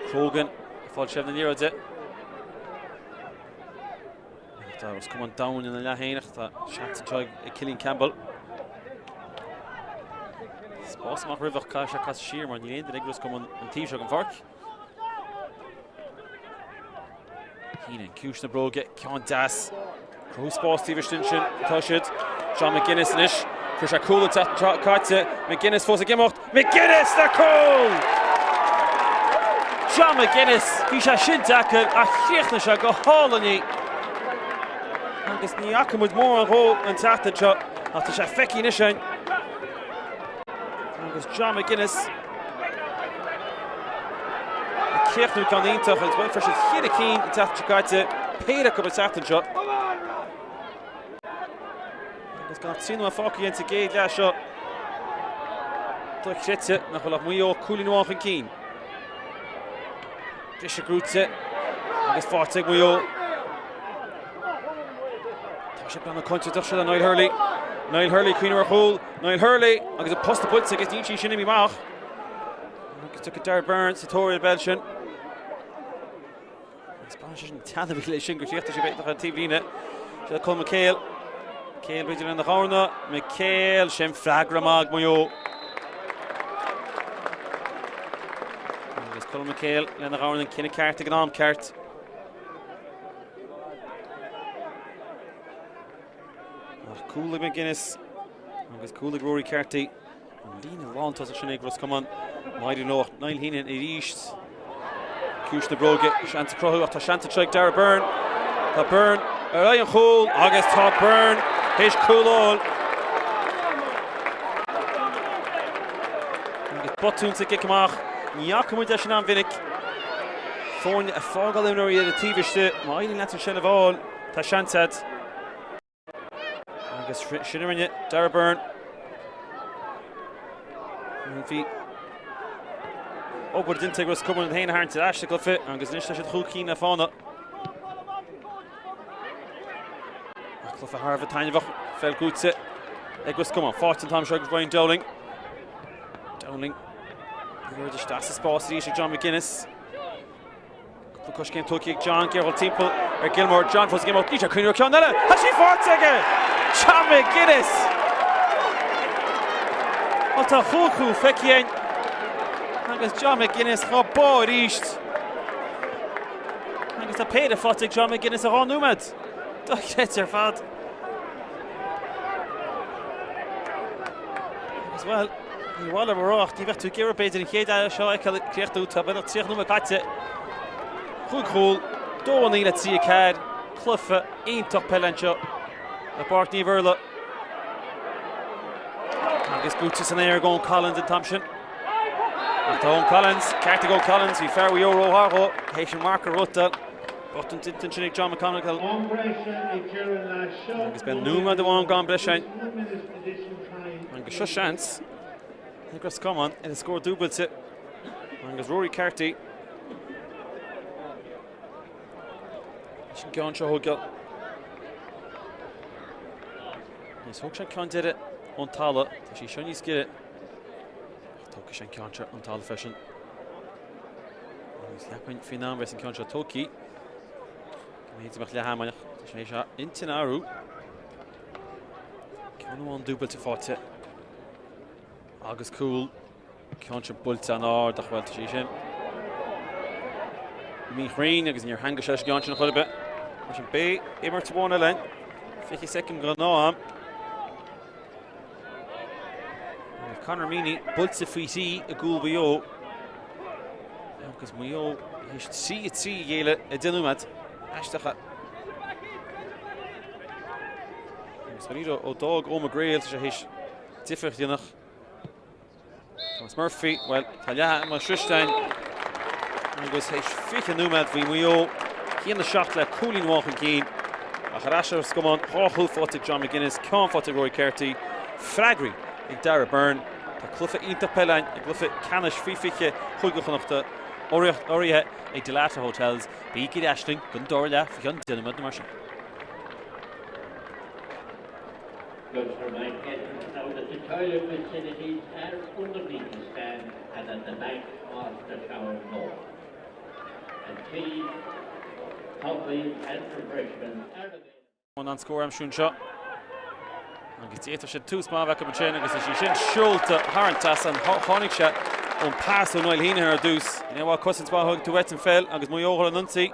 Crogan ag fáil seilbh na liathróide. Tá Ros Comáin domhain ina leath féin ach tá seans anseo ag Cillian Campbell. Spás amach roimhe ach caithfidh sé casadh siar mar níl aon duine ag Ros Comáin an taobh seo den pháirc. Heenan, ciumhais na bróige, ceann deas. Cruthú spás taobh istigh ansin, tá siad. John McGuinness anois. Fuair sé cúl an tseachtain seo caite. McGuinness fós ag imeacht. McGuinness le cúl! John McGuinness, bhí sé sin deacair ach chríochnaigh sé go hálainn í. Agus ní fhaca muid mórán dhó an tseachtain seo ach tá sé feicthe anois againn. Agus John McGuinness ag críochnú ceann iontach agus bhuel fuair siad cheithre cinn an tseachtain seo caite, péire acu an tseachtain seo. Agus gan ach 3 nóiméad fágtha sa gcéad leath seo dochreidte nach bhfuil ach Maigh Eo cúilín amháin chun cinn. Briseadh crúite agus faighte ag Maigh Eo. Tá sé breathnú contúirteach seo le Niall Hurley. Niall Hurley cuimhneamh ar chúl. Niall Hurley agus an posta buailte agus níl sí sin imithe amach. Agus tiocfaidh Darragh Beirne sa tóir ar an bpeil sin. Agus braitheann sé sin teann a bhí leis sin gur chríochnaigh sé b'fhéidir ar an taobhlíne. Seo Colm McHale. McHale b'fhéidir lena dhorna. McHale sin freagra maith ag Maigh Eo. Agus Colm McHale lena dhorna an cinneadh ceart ag an am ceart. Ach cúl ag McGuinness agus cúl ag Rory Carty. An líne lántosach sin ag Ros Comáin. Maidir leo ach Niall Heenan arís. Ciumhais na bróige, seans a chruthú ach tá seans anseo ag Darragh Beirne. Tá Beirne ar aghaidh an chúil agus tá Beirne théis cúl a fháil. Agus botún sa gcic amach. Ní fhaca muid é sin an-mhinic. Foirne ag fágáil imreoirí ar an taobh istigh. Má éiríonn leat an seilbh a fháil, tá seans agat. Agus sin a rinne Darragh Beirne. Bhí obair déanta ag Ros Comáin iad féin a tharraingt ar ais sa gcluiche agus anois tá siad chun cinn le fána. Cluiche thar a bheith taitneamhach peil gnóite ag Ros Comáin. Faighte an t-am seo ag Ryan Dowling. Dowling. Liathróid isteach sa spás arís ag John McGuinness. Cúpla coiscéim tógtha ag John, ag iarraidh dul timpeall ar Gilmore. John fós ag imeacht. Níl sé ag cuimhneamh ar ceann eile. Tá sí faighte aige! John McGuinness! Bhuel tá chúig chúl feicthe againn agus John McGuinness dhá bá arís. Agus tá péire faighte ag John McGuinness i 2 nóiméad. Dochreidte ar fad. Agus bhuel, ní mhaith liom a rá ach ní bheadh tú ag iarraidh b'fhéidir an chéad leath seo a fheiceáil ag críochnú, tá beagnach 30 nóiméad caite. 5 chúl, 2 9 le 3 4, cluiche iontach peile anseo i bPáirc Naomh Urla. Agus buailte san aer ag Eoin Collins an t-am sin. Ach tá Eoin Collins, ceart ag Eoin Collins, bhí fear Mhaigh Eo róghar dhó, théis an marc a reáchtáil. Botún déanta ansin ag John McConaughey. Agus beidh nóiméad amháin gan breis againn. Agus seo seans ag Ros Comáin ar an scór dúbailte. Agus Rory Carty. Leis an gceann seo a thógáil. Agus thóg sé an ceann deiridh ón talamh. Tá sí seo níos giorra. Tógfaidh sé an ceann seo ón talamh freisin. Agus cheapfainn faoin am a bheas an ceann seo tógtha, go mb'fhéidir go mbeadh leath ama ann ach tá sé théis a intinn a athrú. Ceann amháin dúbailte faighte agus cúl. Ceann seo buailte an-ard ach bhuel tá sí sin. míchruinn agus níor theangaigh sé leis an gceann sin chor ar bith. Mar sin beidh imirt amháin eile ann. 20 soicind den ghnáth-am. Agus Conor Meaney buailte faoi thrí i gcúl Mhaigh Eo. Agus Maigh Eo théis 3-3 a ghéilleadh i 10 nóiméad. Aisteach. Agus dáiríre ó d'fhág Eoin McGrail tá sé théis difear a dhéanamh. Thomas Murphy, bhuel, tá leath ama sroiste againn agus théis 20 nóiméad bhí Maigh Eo 1-7 le cúilín amháin chun cinn ach ar ais ar Ros Comáin, dhá chúl faighte ag John McGuinness, ceann faighte ag Rory Carty, freagraí ag Darragh Beirne. Tá cluiche iontach peile againn i gcluiche ceannais faoi 20 Chúige Chonnachta, urraithe ag Dalata Hotels. Bígí ar ais linn don dara leath faoi cheann 10 nóiméad nó mar sin. Just to remind guests now that the toilet facilities are underneath the stand and at the back of the shower door. And tea, coffee and refreshments are available. An scór aimsiú anseo. Agus d'fhéadfadh sé tús maith a bheith acu ansin agus is í sin seolta thar an trasnán. Tháinig sé ón pas ó Niall Heneghan ar dtús. Ní bhfuil cosaint mhaith thug tú uait an pheil agus Maigh Eo ag dul ar an ionsaí.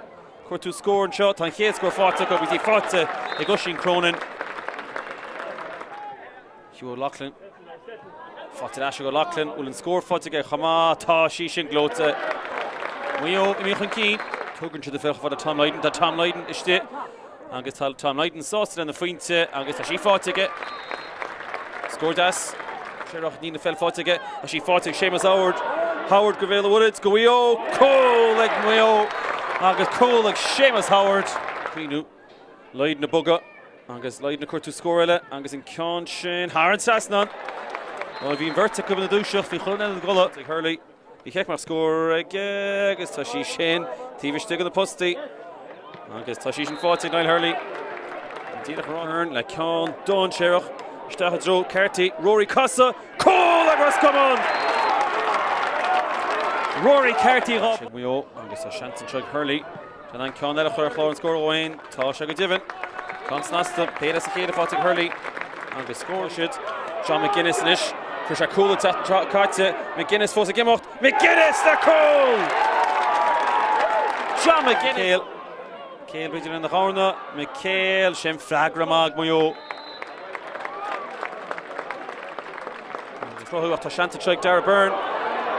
Cuartú scór anseo. Tá an chéad scór faighte acu agus í faighte ag Oisín Cronin. Hugh O'Loughlin. Faighte ar ais ag O'Loughlin. Bhfuil an scór faighte aige chomh maith? Tá sí sin gleoite. Maigh Eo imithe chun cinn. Tugann siad an pheil chomh fada le Tom Lydon. Tá Tom Lydon istigh agus tá Tom Lydon sásta lena phointe agus tá sí faighte aige. Scór deas. Séarach níl an pheil faighte aige. Tá sí faighte ag Séamus Howard. Howard go Bhéal an Mhuirthead go Mhaigh Eo. Cúl ag Maigh Eo agus cúl ag Séamus Howard. Cuimhniú. Lydon ag bogadh agus Lydon ag cuartú scór eile agus an ceann sin thar an trasnán. Bhuel, bhí an bheirt acu ina dúiseacht, bhí chuile dhuine ina gcodladh ag Hurley. Ní cheart go mbeadh scór aige agus tá sí sin taobh istigh de na postaí. Agus tá sí sin faighte ag Niall Hurley. Díreach ar Ahern le ceann dainséarach isteach i dtreo Carty. Rory casadh, cúl ag Ros Comáin! Rory Carty dhá. Ag Maigh Eo agus tá seans anseo ag Hurley. Tá an ceann eile a chur ar chlár an scóir dhó féin. Tá sé go deimhin. Ceann snasta, péire as a chéile faighte ag Hurley agus scóráil siad. John McGuinness anois. Fuair sé cúl an tseachtain seo caite. McGuinness fós ag imeacht. McGuinness le cúl! John McGuinness. McHale b'fhéidir ina dhorna. McHale, sin freagra maith ag Maigh Eo. Cruthú ach tá seans anseo ag Darragh Beirne.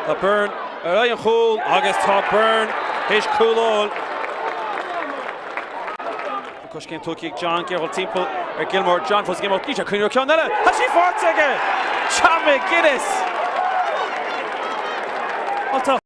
Tá Beirne ar aghaidh an chúil agus tá Beirne théis cúl a fháil. Tá coiscéim tógtha ag John, ag iarraidh dul timpeall ar Gilmore. John fós ag imeacht, níl sé ag cuimhneamh ar ceann eile. Tá sí faighte aige! John McGuinness! Tá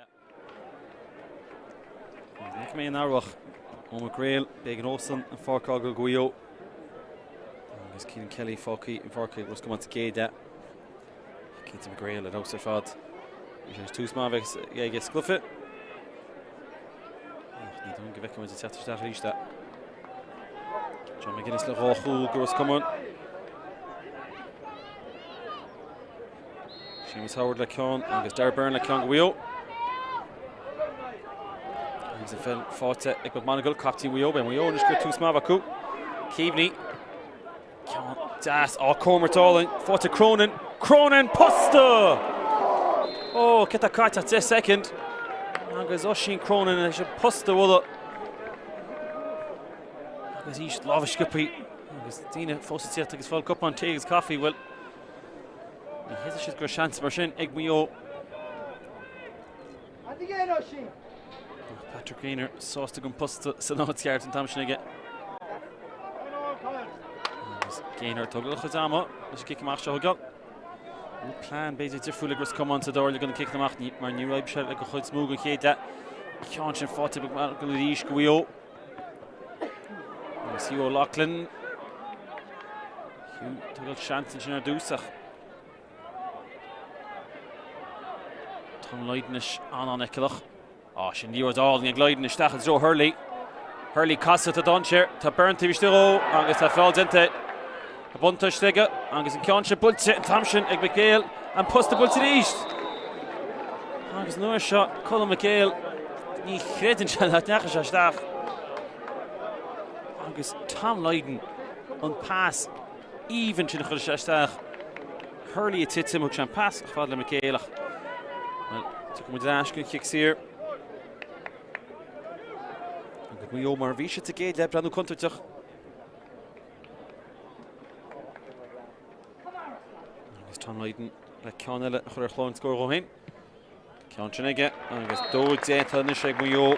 leath. Ní fhaca mé aon athrú ach Eoin McGrail, b'éigean dósan an pháirc a fhágáil do Mhaigh Eo agus Cian Kelly fágtha an pháirc ag Ros Comáin sa gcéad leath. Cinnte McGrail ar fheabhas ar fad. Bhí sé tús maith a bheith aige sa gcluiche. Ach ní dóigh go bhfeicfidh muid ag teacht isteach arís é. John McGuinness le dhá chúl do Ros Comáin. Seamus Howard le ceann agus Darragh Beirne le ceann do Mhaigh Eo. Agus an pheil faighte ag McMonagle, captaen Mhaigh Eo, beidh Maigh Eo anois go tús maith acu. Keaveney. Ceann deas á comhimirt álainn, faighte Cronin, Cronin posta! Ó, cé tá caite ach 10 soicind agus Oisín Cronin leis an posta a bhualadh. Agus arís lámha sciobtha agus daoine fós ag tíocht agus fáil cupán tae agus caife, bhuel, ní thuigfidh siad go raibh seans mar sin ag Maigh Eo. Patrick Gaynor sásta go posta san áit cheart an t-am sin aige. Agus Gaynor ag tógáil a chuid ama leis an gcic amach seo a thógáil. Plean b'fhéidir difriúil ag Ros Comáin sa dara leath do na ciceanna amach mar níor oibrigh sé den chuid is mó den chéad leath. Ceann sin faighte ag McMonagle arís do Mhaigh Eo. Agus Hugh O'Loughlin. Hugh ag tógáil seans ansin ar dtús ach Tom Lydon anois an-an-fheiceálach. Á, sin liathróid álainn ag Lydon isteach i dtreo Hurley. Hurley casadh tá dainséar, tá Byrne taobh istigh dhó agus tá feall déanta. Tá buntáiste aige agus an ceann sin buailte an t-am sin ag McHale, an posta buailte arís. Agus an uair seo Colm McHale, ní chreideann sé nach ndeachaigh sé isteach. Agus Tom Lydon an pas aoibhinn sin a chuir sé isteach. Hurley ag titim, thug sé an pas chomh fada le McHale ach bhuel, tiocfaidh muid ar ais don chic saor. Agus Maigh Eo mar a bhí siad sa gcéad leath, breathnú contúirteach. Agus Tom Lydon le ceann eile a chur ar chlár an scóir dhó féin. Ceann sin aige agus dó déanta anois ag Maigh Eo.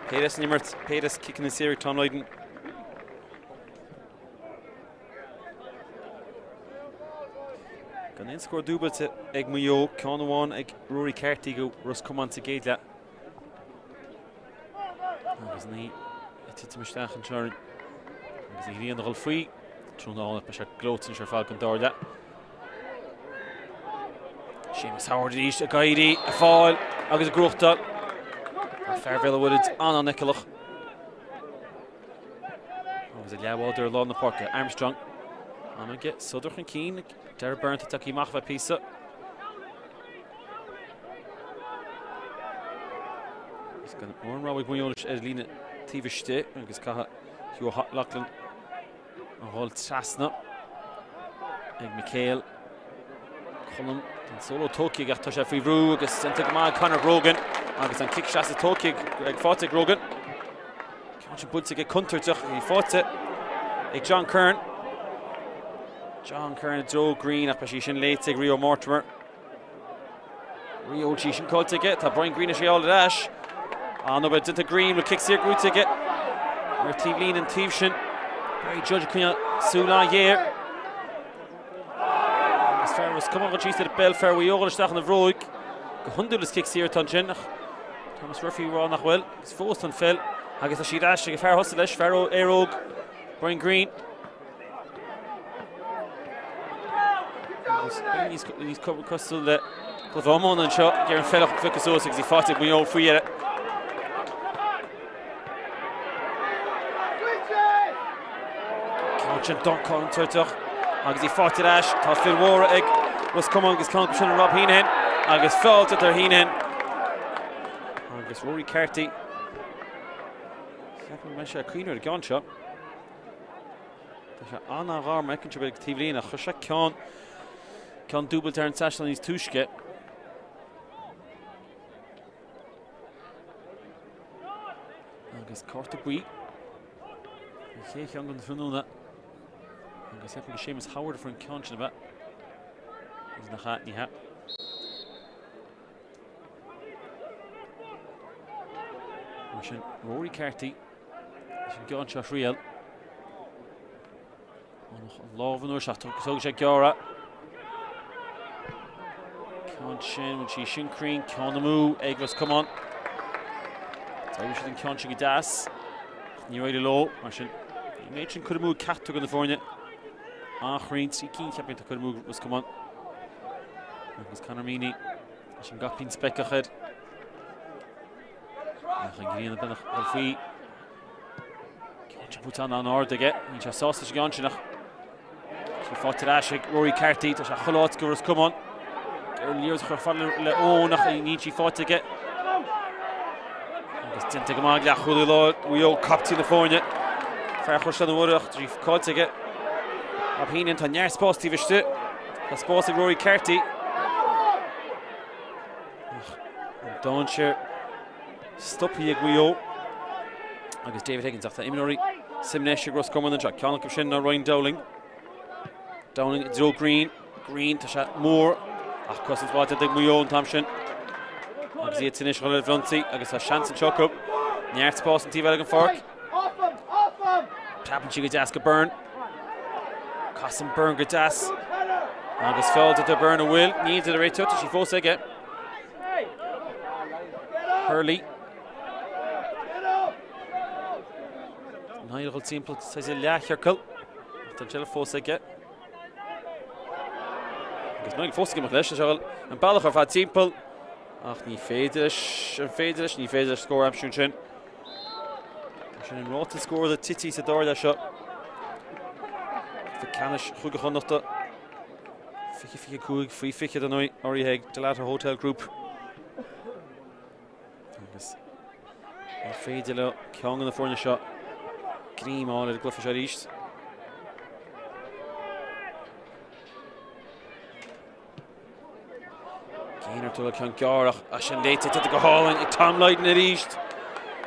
Péire san imirt, péire ciceanna saor ag Tom Lydon. Gan aon scór dúbailte ag Maigh Eo, ceann amháin ag Rory Carty do Ros Comáin sa gcéad leath. Agus ní ag titim isteach anseo orainn. Agus an ghrian ag dul faoi, tráthnóna álainn, beidh sé gleoite anois ar fad don dara leath. Seamus Howard arís ag éirí, ag fáil agus ag gnóthachtáil. Tá fear Bhéal an Mhuirthead an-an-fheiceálach. Agus a leathbhádóir ar lár na páirce, Armstrong. Am aige sodar chun cinn, Darragh Beirne atá tagtha amach le píosa. Agus gan mórán rogha ag Maigh Eo anois ar líne taobh istigh agus caithfidh Hugh O'Loughlin a dhul trasna ag McHale. Colm an solo tógtha aige ach tá sé faoi bhrú agus déanta go maith ag Conor Grogan agus an cic seasta tógtha ag faighte ag Grogan. Ceann sin buailte aige contúirteach í faighte ag John Curran. John Curran i dtreo Green ach beidh sí sin léite ag Rio Mortimer. Rio sí sin caillte aige, tá Brian Greene tar éis í a fháil ar ais. An-obair déanta Greene bhfuil cic saor gnóite aige ar taobhlíne an taobh sin. Barry Judge ag coinneáil súil an-ghéar. Agus fear Ros Comáin ag dul síos ar an bpeil, fear Mhaigh Eo ag dul isteach ina bhróig. Go hiondúil is cic saor atá ansin ach Thomas Murphy ag rá nach bhfuil. Agus fós an pheil agus tá sí ar ais ag an fear thosaigh leis, fear Éire Óg, Brian Greene. Agus níos cosúil le cluiche iomána anseo, ag iarraidh an pheil a phiocadh suas agus í faighte ag Maigh Eo faoi dheireadh. Ceann sin contúirteach agus í faighte ar ais. Tá fir mhóra ag Ros Comáin agus ceann acu sin Rob Heenan agus fáilte ar Heenan. Agus Rory Carty. Ceapaim go mbeidh sé ag cuimhneamh ar an gceann seo. Tá sé an-an-ghar mar fheiceann sibh ag taobhlíne. Chuir sé ceann ceann dúbailte ar an trasnán níos túisce. Agus cárta buí. An chéad cheann den tráthnóna. Agus ceapaim go Seamus Howard a fuair an ceann sin ab ea. Agus nach ea, ní hea. Mar sin, Rory Carty leis an gceann seo a thriail. An lámh an uair seo, tógfaidh sé gearradh. Ceann sin, bhfuil sí sin cruinn, ceann amú ag Ros Comáin. D'éirigh siad an ceann sin go deas. Níor éirigh leo, mar sin, an méid sin curtha amú ag ceachtar de na foirne. An-chruinn, 3 cinn cheapfainn atá curtha amú ag Ros Comáin. Agus Conor Meaney, leis an gcaipín speiceach air. Ach an ghrian ag dul faoi. Ceann sin buailte an-ard aige, níl sé sásta leis an gceann sin ach sí faighte ar ais ag Rory Carthy, tá sé chuile áit go Ros Comáin. Ar an liathróid a chur fada le Eoin ach níl sí faighte aige. Agus déanta go maith ag leathchúlaí láir Mhaigh Eo, captaen na foirne. Fear Chaisleán an Bharraigh ach tá sí caillte aige. Rob Heenan, tá neart spás taobh istigh. Tá spás ag Rory Carthy. Ach an dainséar stoptha ag Maigh Eo agus David Higgins ach tá imreoirí suim anois ag Ros Comáin anseo. Ceann acu sin ná Ryan Dowling. Dowling i dtreo Green. Green tá sé mór ach cosaint mhaith déanta ag Maigh Eo an t-am sin. Agus iad anois dhul ar an bhfrionsaí agus tá seans anseo acu. Neart spás an taobh eile den pháirc. Preabann sí go deas go Byrne. Casann Byrne go deas. Agus feall déanta Byrne an bhfuil. Níl deir an réiteoir, tá sí fós aige. Hurley. Niall ag dul timpeall saghas leathchiorcal. Tá an tseilbh fós aige. Agus Niall fós ag imeacht leis, tá an bealach ar fad timpeall. Ach ní féidir leis, an féidir leis, ní féidir leis scór a aimsiú ansin. Sin an ráta scór atá tite sa dara leath seo. Cluiche ceannais Chúige Chonnachta 20-25 faoi 20 dar ndóigh urraithe ag Dalata Hotel Group. Agus ní féidir le ceann de na foirne seo greim a fháil ar an gcluiche seo arís. Gaynor ag tabhairt ceann gearr ach sin léite tite go hálainn ag Tom Lydon arís.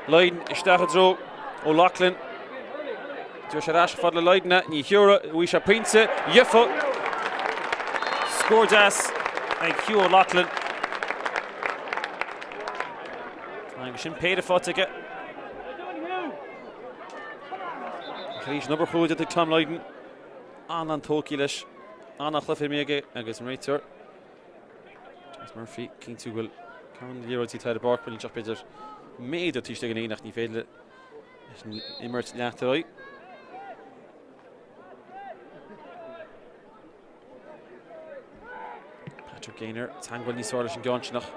Lydon isteach i dtreo O'Loughlin. Tabharfaidh sé ar ais fad le Lydon é, ní thiúrfaidh, bhí sé pointe, gheofa! Scór deas ag Hugh O'Loughlin. Agus sin péire faighte aige. Arís an obair chrua déanta ag Tom Lydon. An-an-tógtha leis. An-an-chluiche imeartha aige agus an réiteoir James Murphy cinntiú go bhfuil ceann de na liathróidí atá ar an bpáirc baineann sé b'fhéidir méadar taobh istigh den líne ach ní féidir leis an imirt leanacht ar aghaidh. Patrick Gaynor, teagmháil níos fearr leis an gceann sin ach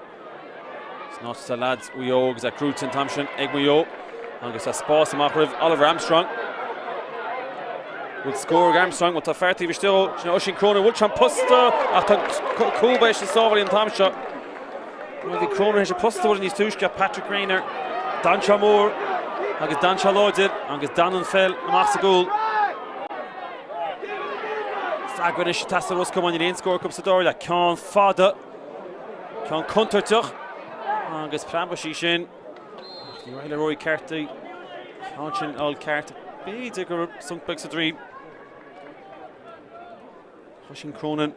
san áit atá leaids Mhaigh Eo agus é gnóite an t-am sin ag Maigh Eo agus tá spás amach roimh Oliver Armstrong. Bhfuil scór ag Armstrong, bhuel tá fear taobh istigh dó, sin Oisín Cronin, bhfuil sé an posta ach tá cúl báire ag sábháil an t-am seo. Bhuel bhí Cronin théis an posta a bhualadh níos túisce ach Patrick Gaynor, d'fhan sé mór agus d'fhan sé láidir agus d'fhan an pheil amach sa gcúl. Freagra anois ag teastáil ó Ros Comáin níl aon scór acu sa dara leath. Ceann fada, ceann contúirteach agus preabfaidh sí sin. Ach ní raibh le Rory Carthy. Ceann sin a fháil ceart. B'fhéidir go raibh sonc beag sa droim. Oisín Cronin.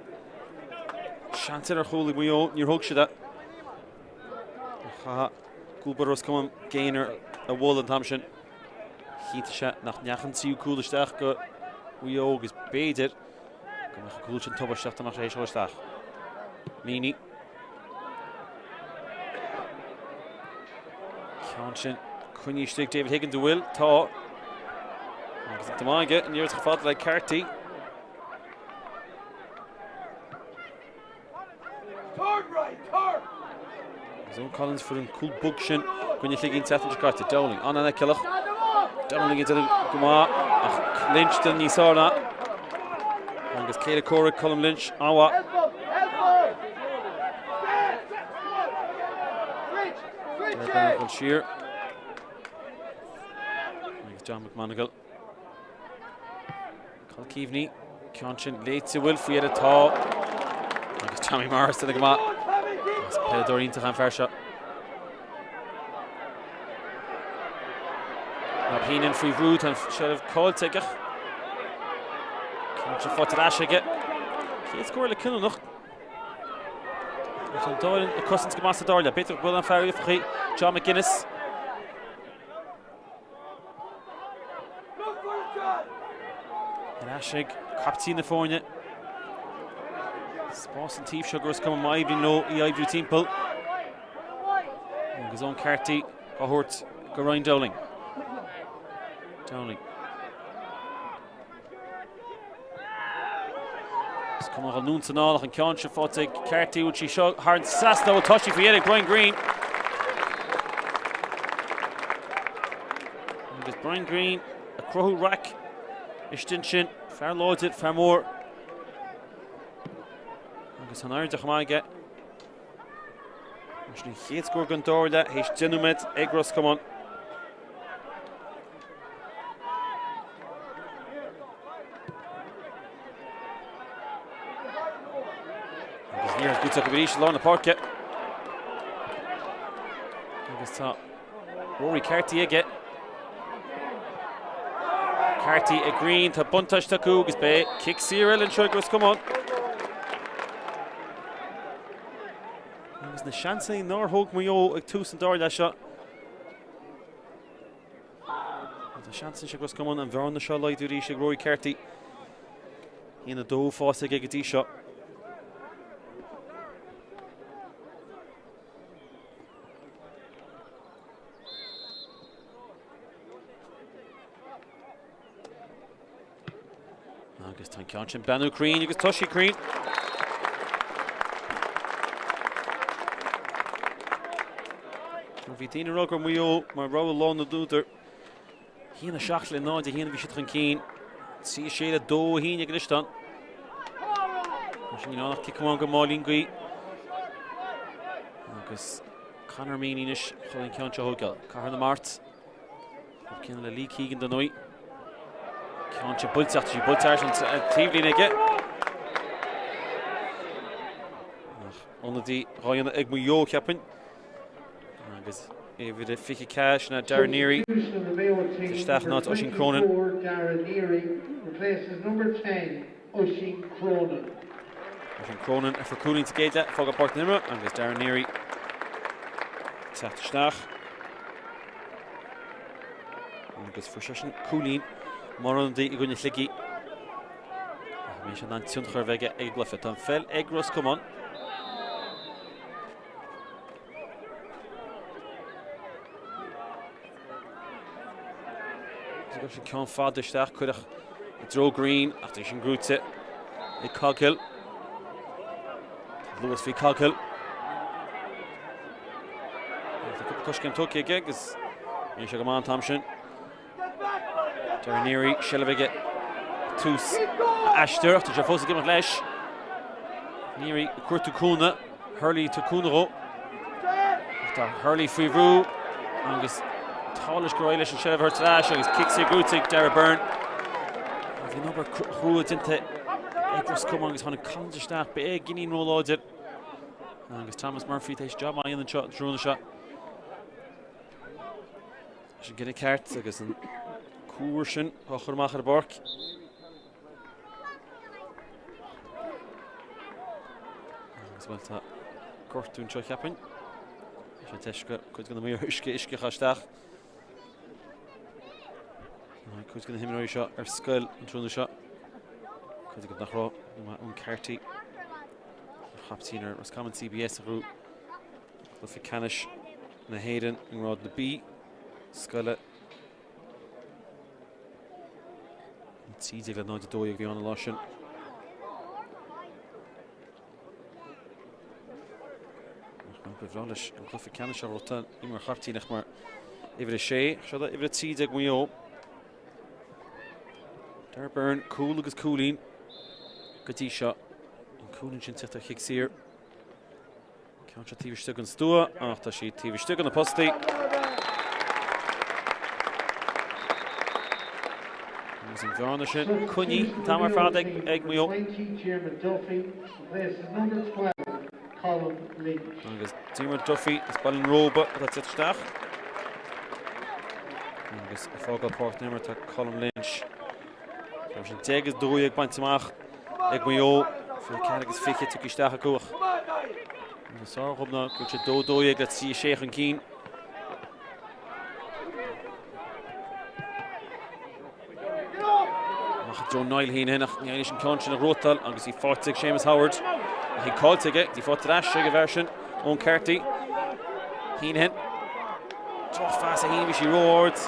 Seans ar chúl ag Maigh Eo, níor thóg siad é. Chaithfeadh cúl báire Ros Comáin Gaynor a mholadh an t-am sin. Chinntigh sé nach ndeachaigh an tríú cúl isteach go Mhaigh Eo agus b'fhéidir go mbeadh an cúl sin tubaisteach dá mbeadh sé théis dul isteach. Meaney. Ceann sin coinnithe istigh David Higgins an bhfuil? Tá. Agus an t-am aige an iarracht fada le Carty. Agus Eoin Collins fuair an cúl bog sin i gcoinne Shligigh an tseachtain seo caite. Dowling, an-an-fheiceálach. Dowling ag déanamh go maith ach Lynch déanamh níos fearr ná. Agus céile comhraic Colm Lynch, an-mhaith. Dul siar. Agus John McMonagle. Cathal Keaveney, ceann sin léite bhfuil faoi ar atá agus Tommy Morris ina go maith. Is peileadóir iontach an fear seo. Rob Heenan faoi bhrú, tá an seilbh caillte aige. Ceann sin faighte ar ais aige. Chéad scór le cinniúnach. Tá an dá fhoireann ag cosaint go maith sa dara leath. B'fhéidir go bhfuil an fear faoi John McGuinness. Ar ais ag caiptín na foirne. Spás an taobh seo ag Ros Comáin má oibríonn leo í a oibriú timpeall. Agus Eoin Carty á thabhairt go Ryan Dowling. Dowling. Is cuma anonn is anall ach an ceann seo faighte ag Carty bhfuil sí seo thar an trasnán bhuel tá sí faoi dheireadh ag Brian Greene. Agus Brian Greene ag cruthú raic istigh ansin, fear láidir, fear mór. Agus an airde chomh maith aige. Sin an chéad scór den dara leath théis 10 nóiméad ag Ros Comáin. Agus liathróid buaite acu arís i lár na páirce. Agus tá Rory Carty aige. Carty ag Greene, tá buntáiste acu agus beidh cic saor eile anseo ag Ros Comáin. Agus na seansanna nár thóg Maigh Eo ag tús an dara leath seo. Tá seans anois ag Ros Comáin an bhearna seo a laghdú arís ag Rory Carty. 1-2 faighte aige go dtí seo. Agus tá an ceann sin beannú cruinn agus toisí cruinn. Bhí daoine ag rá go raibh Maigh Eo mar rogha lá na n-údar. 1-7 le 0-1 bhí siad chun cinn. 3-6 le 2-1 ag an Isteán. Sin ach cic amháin go Máilín Gaoith. Agus Conor Meany anois chun an ceann seo a thógáil. Cathair na Mart. Chomh céanna le Lee Keegan dar ndóigh. Ceann seo buailte ach tá sí buailte thar an taobhlíne aige. Ach ionadaí dhá dhéanamh ag Maigh Eo cheapfainn. Agus uimhir a 24 sin Darren Neary. Isteach in áit Oisín Cronin. Oisín Cronin a fuair cúilín sa gcéad leath, ag fágáil páirc na himeartha agus Darren Neary teacht isteach. Agus fuair seisean cúilín mar ionadaí i gcoinne Shligigh. Ach an mbeidh sé in ann tionchar a bheith aige ag an gcluiche. Tá an pheil ag Ros Comáin. Agus an ceann fada isteach, cuireadh i dtreo Greene ach tá sin gnóite ag Coghill. Luas faoi Coghill. Tá cúpla coiscéim tugtha aige agus níl sé go maith an t-am sin. Darren Neary, seilbh aige tús aistir ach tá sé fós ag imeacht leis. Neary ag cuartú cúnamh, Hurley ag tabhairt cúnamh dhó. Tá Hurley faoi bhrú agus tá leis go raibh leis an seilbh a thabhairt ar ais agus cic saor gnóite ag Darragh Byrne. Bhí an obair chrua déanta ag Ros Comáin agus tháinig Collins isteach beagáinín róláidir. Agus Thomas Murphy tar éis job maith a dhéanamh anseo an tráthnóna seo. Leis an gcinneadh ceart agus an cuar sin á chur amach ar an bpáirc. Agus bhuel tá gortú anseo cheapfainn. Tá sé deis go cuid de na maoir uisce uisce a isteach. Cuid de na himreoirí seo ar scoil an tráthnóna seo. Cuid acu nach raibh Eoin Carty captaen ar Roscommon CBS a ghnóthaigh cluiche ceannais na hÉireann i ngrád na B scoile. 13 le 0 12 a bhí ann an lá sin. Ba bhreá leis an cluiche ceannais a ghnóthachtáil ní mar chaptaen ach mar uimhir 6, seo uimhir 13 Maigh Eo. Darragh Byrne, cúl agus cúilín go dtí seo. An cúilín sin teacht ar chic saor. Ceann seo taobh istigh den stua ach tá sí taobh istigh de na postaí. Agus an bhearna sin coinnithe an t-am ar fad ag ag Maigh Eo. Agus Diarmuid Duffy as Baile an Róba atá ag teacht isteach. Agus ag fágáil páirc na himeartha tá Colm Lynch. Tá sin 10 is 12 bainte amach ag Maigh Eo. 24 agus 20 tugtha isteach acu ach an sár-dhub ná go bhfuil sé 2 12 le 3 6 chun cinn. Amach i dtreo Niall Heneghan ach ní leis an ceann sin a ghnóthachtáil agus í faighte ag Seamus Howard. Ach í caillte aige, í faighte ar ais ag an bhfear sin, Eoin Carty. Heneghan. Drochphas a Heneghan, bhí sí ró-ard.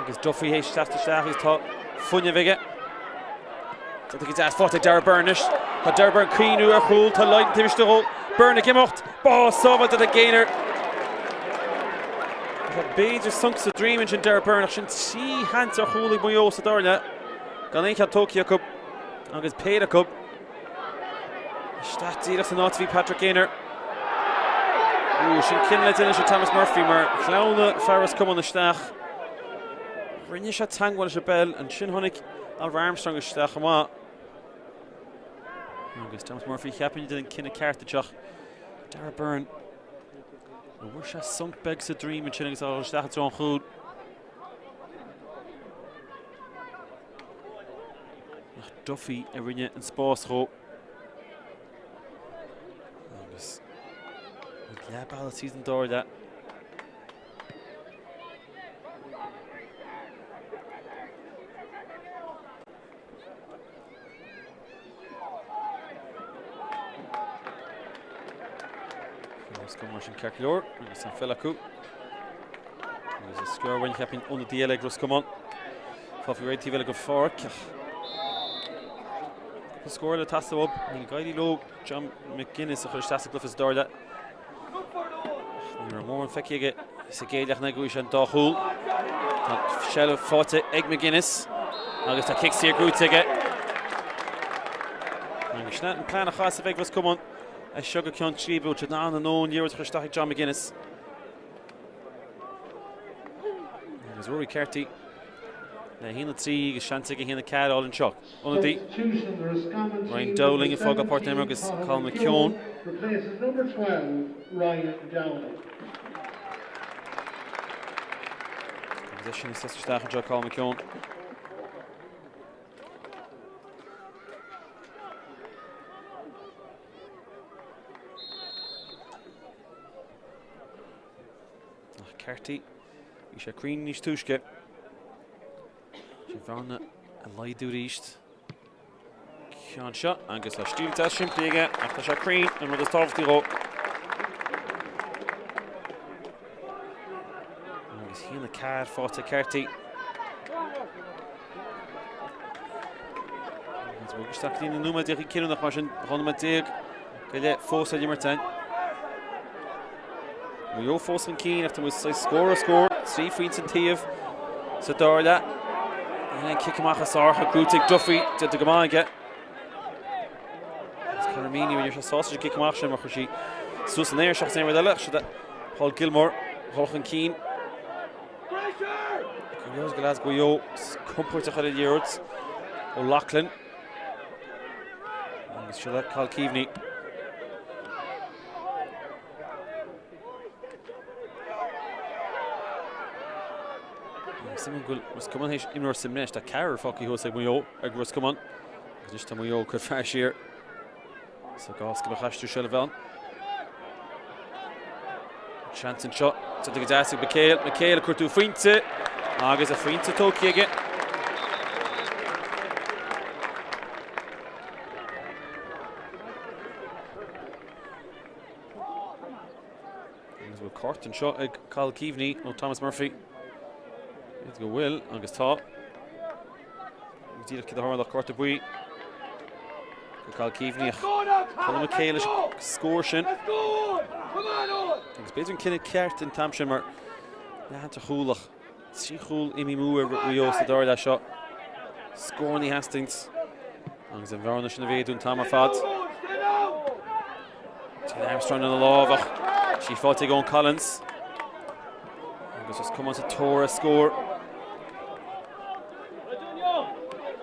Agus Duffy théis teacht isteach agus tá fuinneamh aige. Déanta go deas faighte ag Darragh Beirne anois. Tá Darragh Beirne ag cuimhniú ar chúl, tá Lydon taobh istigh dhó. Beirne ag imeacht. Bá sábháilte ag Gaynor. Tá b'fhéidir sonc sa droim ansin Darragh Beirne ach sin 3 sheans ar chúl ag Maigh Eo sa dara leath. Gan aon cheann tógtha acu agus péire acu isteach díreach san áit a bhí Patrick Gaynor. Ó, sin cinneadh le déanamh ag Thomas Murphy mar shleamhnaigh fear Ros Comáin isteach. Rinne sé teagmháil leis an bpeil, ansin tháinig Oliver Armstrong isteach chomh maith. Agus Thomas Murphy cheapfainn ag déanamh an cinneadh ceart anseo. Darragh Beirne. Bhfuair sé sonc beag sa droim ansin agus á isteach i dtreo an chúil. Ach Duffy a rinne an spás dhó. Agus leath bealaigh tríd an dara leath. Ros Comáin sin ceart go leor agus an pheil acu. Agus an scór uainn cheapfainn ionadaí eile ag Ros Comáin. Fágtha réidh taobh eile den pháirc ach cúpla scór eile ag teastáil uathu. Níl ag éirí leo John McGuinness a chur isteach sa gcluiche sa dara leath. Ní raibh mórán feicthe aige sa gcéad leath go bhfuair sé an dá chúl. Tá seilbh faighte ag McGuinness agus tá cic saor gnóite aige. Agus sin an plean a chaithfeas a bheith ag Ros Comáin as seo go ceann scríbe bhfuil siad in ann an liathróid a chur isteach ag John McGuinness. Agus Rory Carty le 1-3 agus seans aige 1-4 a fháil anseo. Ionadaí Ryan Dowling ag fágáil páirc na himeartha agus Colm McKeown. Agus eisean ag seasamh isteach anseo Colm McKeown. Ach Carty, bhí sé cruinn níos túisce. Sin bhearna a laghdú arís. Ceann seo agus tá stíl deas simplí aige ach tá sé cruinn an rud is tábhachtaí dhó. Agus 1-4 faighte Carty. Agus bog isteach go dtí na nóiméid cinniúnach mar sin 12 nóiméad go leith fós le himirt ann. Maigh Eo fós chun cinn ach tá muid saghas scór ar scór, 3 phointe an taobh sa dara leath. Níl aon cic amach as ártha gnóite ag Duffy, déanta go maith aige. Agus Conor Meany, ní raibh sé sásta leis an gcic amach sin mar chuir sí suas san aer seachas aon rud eile. Siad Paul Gilmore dhul chun cinn. Go leor go leads Mhaigh Eo compordach ar an liathróid O'Loughlin. Agus seo le Cathal Keaveney. Suimiúil go bhfuil Ros Comáin théis imreoir sa mbreis. Tá ceathrar fágtha thuas ag Maigh Eo ag Ros Comáin. Agus anois tá Maigh Eo ag cur fear siar sa gcás go mbeadh aistriú seilbhe ann. Seans anseo, déanta go deas ag McHale. McHale ag cuartú phointe agus a phointe tógtha aige. Agus bhfuil cárta anseo ag Cathal Keaveney nó Thomas Murphy. Go bhfuil agus tá. Díreach cad a tharla cárta buí go Cathal Keaveney ach Colm McHale leis an scór sin. Agus b'fhéidir an cinneadh ceart an t-am sin mar leathanta chúlach. 3 chúl imithe amú ar Mhaigh Eo sa dara leath seo. Scóranna ag teastaint agus an bhearna sin a mhéadú an t-am ar fad. Dean Armstrong ina lámh ach sí faighte ag Eoin Collins. Agus Ros Comáin sa tóir ar scór.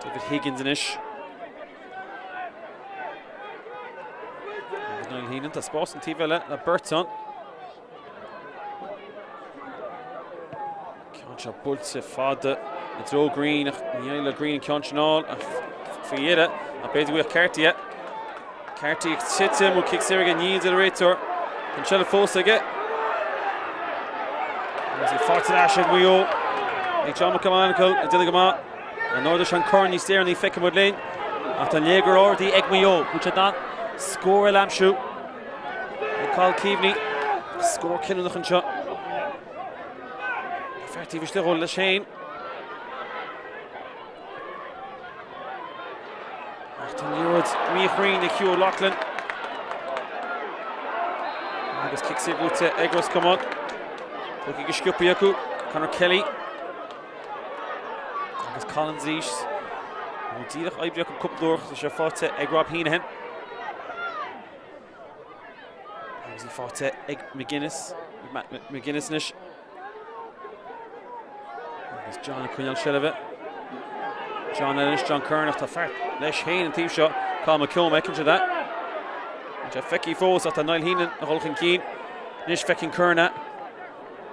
David Higgins anois. Agus Niall Heenan, tá spás an taobh eile le beirt ann. Ceann seo buailte fada i dtreo Green ach ní éireoidh le Green an ceann sin a fháil ach faoi dheireadh ach b'fhéidir go bhfuil Carty é. Carty ag titim ó cic saor aige ní de réiteoir. An seilbh fós aige. Agus í faighte ar ais ag Maigh Eo. Ag John McMonagle ag déanamh go maith. An ardóidh sé an corn níos deireanaí feicfidh muid linn. Ach tá an léigear ardaithe ag Maigh Eo. Bhfuil siad in ann? Scór eile a aimsiú ag Cathal Keaveney. Scór cinniúnach anseo. Fear taobh istigh dhó leis féin. Ach tá an liathróid míchruinn ag Hugh O'Loughlin. Agus cic saor buaite ag Ros Comáin. Tógtha go sciobtha acu. Conor Kelly. Agus Collins arís. Ó díreach oibrithe acu cúpla uair, tá sé faighte ag Rob Heenahan. Agus í faighte ag McGuinness. McGuinness anois. Agus John ag coinneáil seilbhe. John anois, John Curran ach tá fear leis féin an taobh seo. Cathal McKeown, feiceann siad é. Tá sé feicthe fós ach tá Niall Heenan ag dul chun cinn. Anois feiceann Curran é.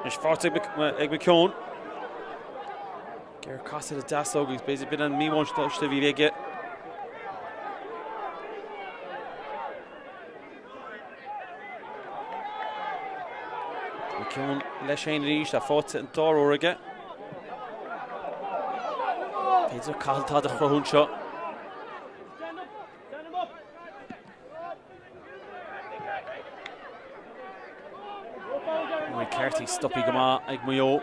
Anois faighte ag McKeown. Géarchasadh ar a deasóg agus b'fhéidir b'in an míbhuntáiste a bhí aige. McKeown leis féin arís, tá faighte an dara huair aige. B'fhéidir Cathal tada a chruthú anseo. Rory Carthy stoptha go maith ag Maigh Eo.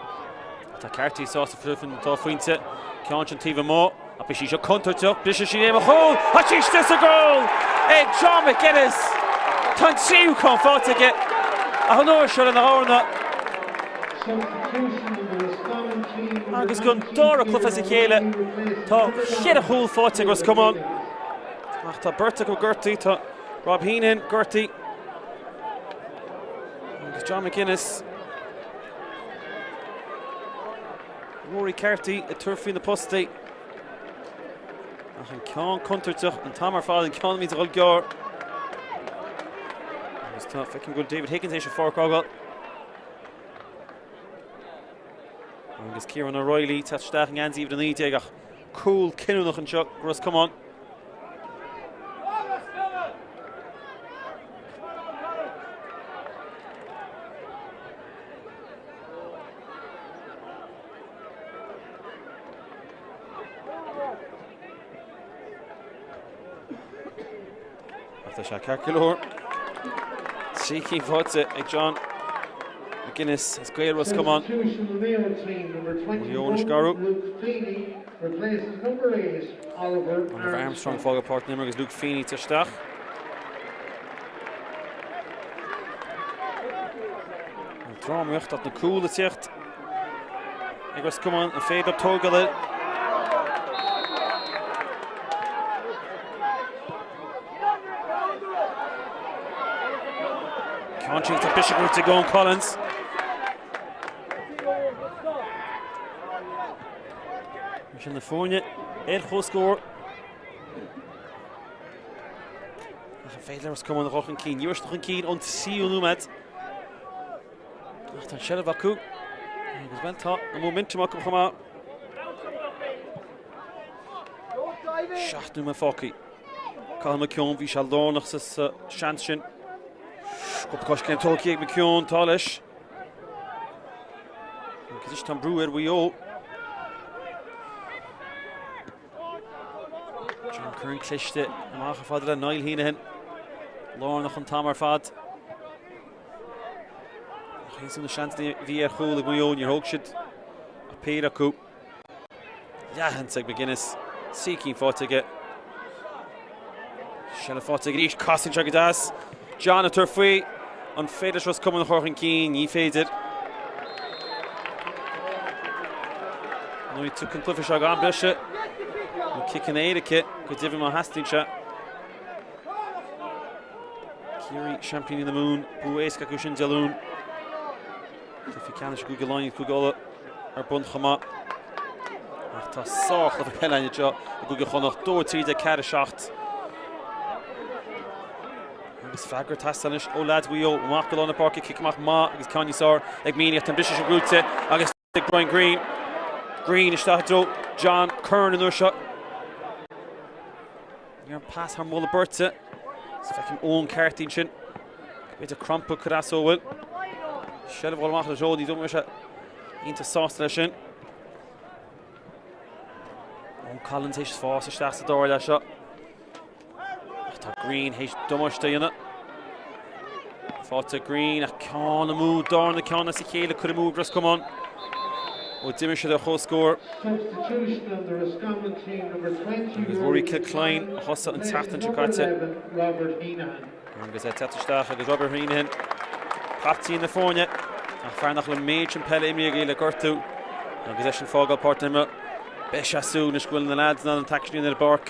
Tá Carthy sásta faoin dá phointe. Ceann sin taobh amuigh. Ach bhí sí seo contúirteach. Briseann sí léim a chúl. Tá sí istigh sa gcúl ag John McGuinness. Tá an tríú ceann faighte aige. Ach an uair seo lena dhorna. Agus don dara cluiche as a chéile tá cheithre chúl faighte ag Ros Comáin. Ach tá beirt acu gortaithe, tá Rob Heenan gortaithe agus John McGuinness. Rory Carthy ag tabhairt faoi na postaí. Ach an ceann contúirteach an t-am ar fad, an ceann a bhíonns ag dul gearr. Agus tá, feicim go bhfuil David Higgins théis an pháirc a fhágáil. Agus Kieran O'Reilly teacht isteach i ngeansaí uimhir 19 ach Cúl cinniúnach anseo do Ros Comáin. Ach tá sé ceart go leor. 3 cinn faighte ag John McGuinness as Gaeil Ros Comáin. Maigh Eo anois ag athrú. Oliver Armstrong fágáil páirc na himeartha agus Luke Feeney ag teacht isteach. An drámaíocht ach na cúil ag teacht ag Ros Comáin an féidir tógáil air. Ceann sin tá briseadh buailte ag Eoin Collins. Sin na foirne ar chomhscór. Ach an féidir le Ros Comáin a dhul chun cinn. Ní raibh siad chun cinn ón tríú nóiméad. Ach tá an seilbh acu. Agus bhuel tá an móiminteam acu chomh maith. 7 nóiméad fágtha. Cathal McKeown, bhí sé lárnach sa seans sin. Cúpla coiscéim tógtha ag McKeown, tá leis. Agus anois tá an brú ar Mhaigh Eo. John Curran cliste amach ar fad le Niall Heenahan. Lárnach an t-am ar fad. Ach na seansanna a bhí ar chúl ag Maigh Eo, níor thóg siad ach péire acu. Leathsheans ag McGuinness. 3 cinn faighte aige. Seilbh faighte aige arís. Casann sé go deas. John ag tabhairt faoi. An féidir leis Ros Comáin a chur chun cinn? Ní féidir. Nó tiocfaidh an cluiche seo go am breise. Nó ciceanna éirice go deimhin má theastaíonn sé. Ciarraí seaimpíní na Mumhan. Bua éasca acu sin Dé Luain. Cluiche ceannais i gCúige Laighean Cúige Uladh ar bun chomh maith. Ach tá sárchluiche peile againn anseo i gCúige Chonnacht, 2 13 4 7. Agus freagra ag teastáil anois ó leaids Mhaigh Eo amach go lár na páirce, cic amach maith agus ceann níos fearr ag Meaney ach tá an briseadh sin buailte agus ag Brian Greene. Greene isteach i dtreo John Curran an uair seo. Níor an pas thar mholadh beirte. Is feicim Eoin Carthy ansin. B'fhéidir crampa cur as ó bhfuil. Seilbh dhul amach leis Eoin, ní dóigh sé iontach sásta leis sin. Eoin Collins théis fás isteach sa dara leath seo. Tá Greene théis damáiste a dhéanamh. Faighte ag Greene ach ceann amú, darna ceann as a chéile curtha amú ag Ros Comáin. Ó d'imir siad ar comhscór. Agus Rory Kilcline a thosaigh an tseachtain seo caite. Agus é ag teacht isteach agus Robert Heneghan, captaen na foirne, ach fear nach bhfuil an méid sin peile imrithe aige le gortú agus eisean ag fágáil páirc na himeartha. Beidh sé ag súil anois go bhfuil na leaids in ann an t-aicsean a dhéanamh ar an bpáirc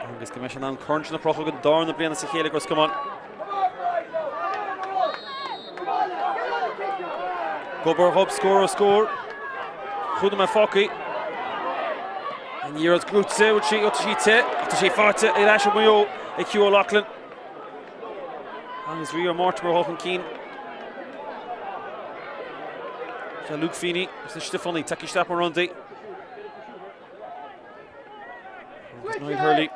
agus go mbeidh sé in ann an corn sin a chrochadh don darna bliain as a chéile ag Ros Comáin. Gobar ghob scór ó scór. Chúig nóiméad fágtha. An liathróid gnóthaithe, bhfuil sí, tá sí te, ach tá sí faighte ar ais ag Maigh Eo ag Hugh O'Loughlin. Agus Rio Mortimer dhul chun cinn. Sé Luke Feeney agus na Stiofánaigh tagtha isteach mar ionadaí. Agus Niall Hurley.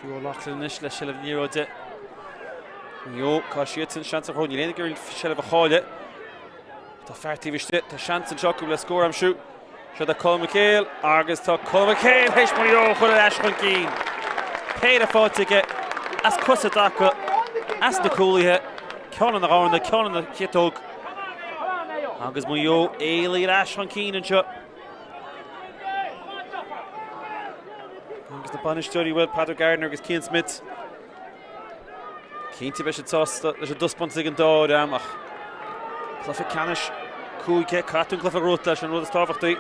Hugh O'Loughlin anois le seilbh na liathróide. Maigh Eo, caithfidh siadsan seans a chruthú. Níl éinne ag iarraidh seilbh a chailleadh. Tá fear taobh istigh, tá seans anseo acu le scór a aimsiú. Seo do Colm McHale agus tá Colm McHale théis Maigh Eo a chur ar ais chun cinn. Péire faighte aige as cos i dtaca, as na cúlaithe, ceann ina dhorna, ceann ina chiotóg. Agus Maigh Eo éalaithe ar ais chun cinn anseo. Agus na bainisteoirí bhuel Padraig Gardiner agus Cian Smith. Cinnte beidh siad sásta leis an dtaispeántas ag an dá dhream ach cluiche ceannais cúige caithfidh tú an cluiche a ghnóthachtáil sin an rud is tábhachtaí.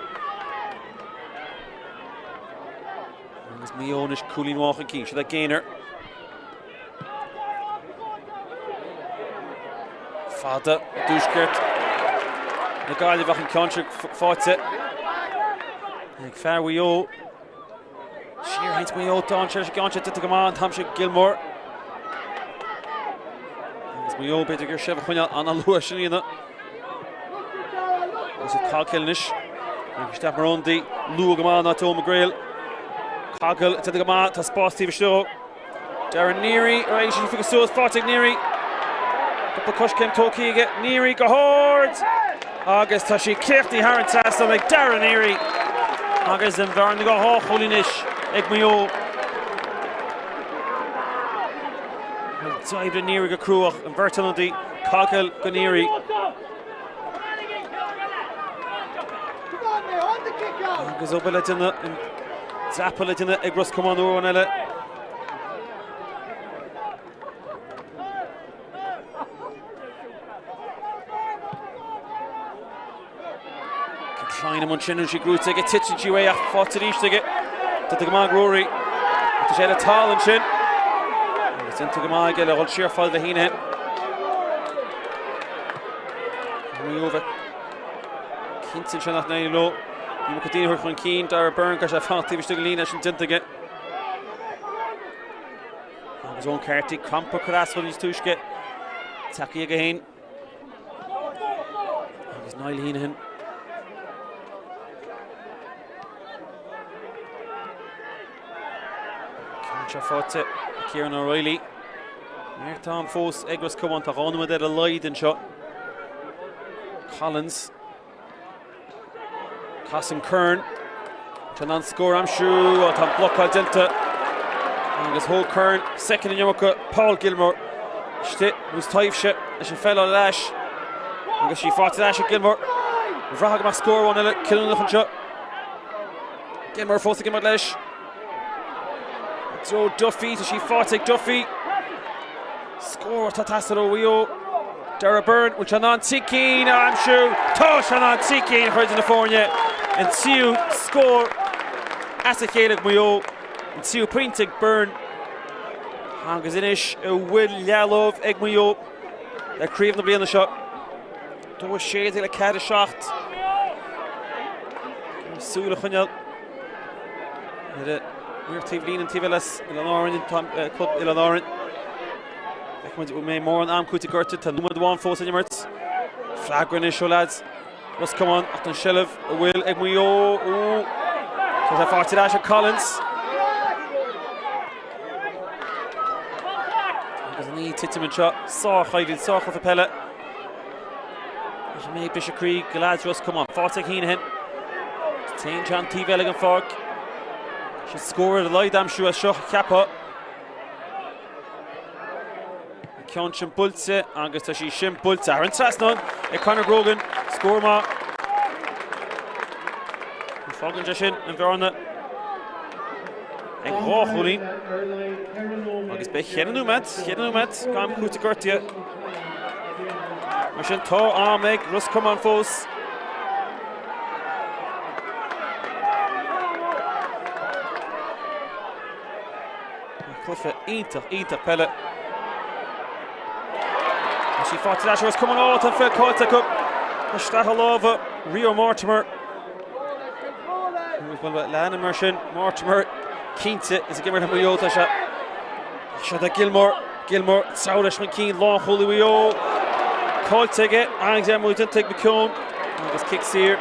Agus Maigh Eo anois cúilín amháin chun cinn, siad ag Gaynor. Fada i dtuaisceart na Gaillimhe ach an ceann seo faighte ag fear Mhaigh Eo. Síorsheans Mhaigh Eo tá an ceann seo déanta go maith an t-am seo Gilmore. Agus Maigh Eo b'fhéidir gur seilbh a choinneáil an-luath sin a dhéanamh. Agus ag Coghill anois. Agus isteach mar ionadaí luath go maith ná Eoin McGrail. Coghill déanta go maith, tá spás taobh istigh. Darren Neary, ar aghaidh sin faighte suas, faighte ag Neary. Cúpla coiscéim tógtha aige, Neary go hard! Agus tá sí críochnaithe thar an trasnán ag Darren Neary. Agus an bhearna go dhá chúilín anois ag Maigh Eo. D'oibrigh Neary go crua ach an bheirt ionadaí, Coghill go Neary. Agus obair le déanamh, an dreapadh le déanamh ag Ros Comáin uair amháin eile. Kilcline ansin an sí gnóthaithe aige, titeann sí uaidh ach faighte arís aige. Déanta go maith ag Rory. Tá sé ar an talamh ansin. Agus déanta go maith aige le dhul siar fad le Heneghan. Maigh Eo bheith cinnte ansin nach n-éiríonn leo. Ní maith daoine a thabhairt chun cinn. Dara Byrne, caithfidh sé fanacht taobh istigh den líne, sin déanta aige. Agus Eoin Carty, crampa curtha as níos túisce. Tagtha aige féin. Agus Niall Heneghan. Ceann seo faighte Kieran O'Reilly. Neart am fós ag Ros Comáin, tá 2 nóiméad ar a laghad anseo. Collins. Casann Curran. Tá in ann scór a aimsiú, tá an blocáil déanta. Agus thóg Curran soicind an iomarca Paul Gilmore istigh agus taibhse leis an pheil ar ais. Agus sí faighte ar ais ag Gilmore. Bhraithfeá go mbeadh scór amháin eile cinniúnach anseo. Gilmore fós ag imeacht leis. Joe Duffy, tá sí faighte ag Duffy. Scór atá ag teastáil ó Mhaigh Eo. Darragh Byrne, bhfuil sé in ann trí cinn a aimsiú? Tá sé in ann trí cinn a chur idir na foirne. An tríú scór as a chéile ag Maigh Eo. An tríú pointe ag Byrne. Agus anois a bhfuil leathlámh ag Maigh Eo le craobh na bliana seo. 2 16 le 4 7. Súil a choinneáil ar an maor taobh líne an taobh eile as Oileáin Árainn, an club Oileáin Árainn. Feicfimid an mbeidh mórán am cúitimh gorta, tá nóiméad amháin fós san imirt. Freagra anois ó leaids Ros Comáin ach an seilbh a bhfuil ag Maigh Eo. Tá sé faighte ar ais ag Collins. Agus an í titim anseo, sárchoimhlint, sárchluiche peile. Ach an mbeidh briseadh croí do leaids Ros Comáin? Faighte ag Heneghan. Téann sé an taobh eile den pháirc. Siad scór ar a laghad a aimsiú as seo, cheapfá. An ceann sin buailte agus tá sí sin buailte thar an trasnán ag Conor Grogan. Scór maith. Fágann sé sin an bhearna ag 2 chúilín agus beidh cheithre nóiméad, cheithre nóiméad d'am cúitimh gortaithe. Mar sin tá am ag Ros Comáin fós. Cluiche iontach, iontach peile. Tá sí faighte ar ais Ros Comáin. Ó, tá an pheil caillte acu. Isteach i lámha Rio Mortimer. Bhuel, leanann mar sin Mortimer cinnte is ag imirt le Maigh Eo tá sé. Seo do Gilmore, Gilmore treabhadh leis chun cinn, lánchúlaí Mhaigh Eo. Caillte aige, an-ghreamú déanta ag McKeown agus cic saor.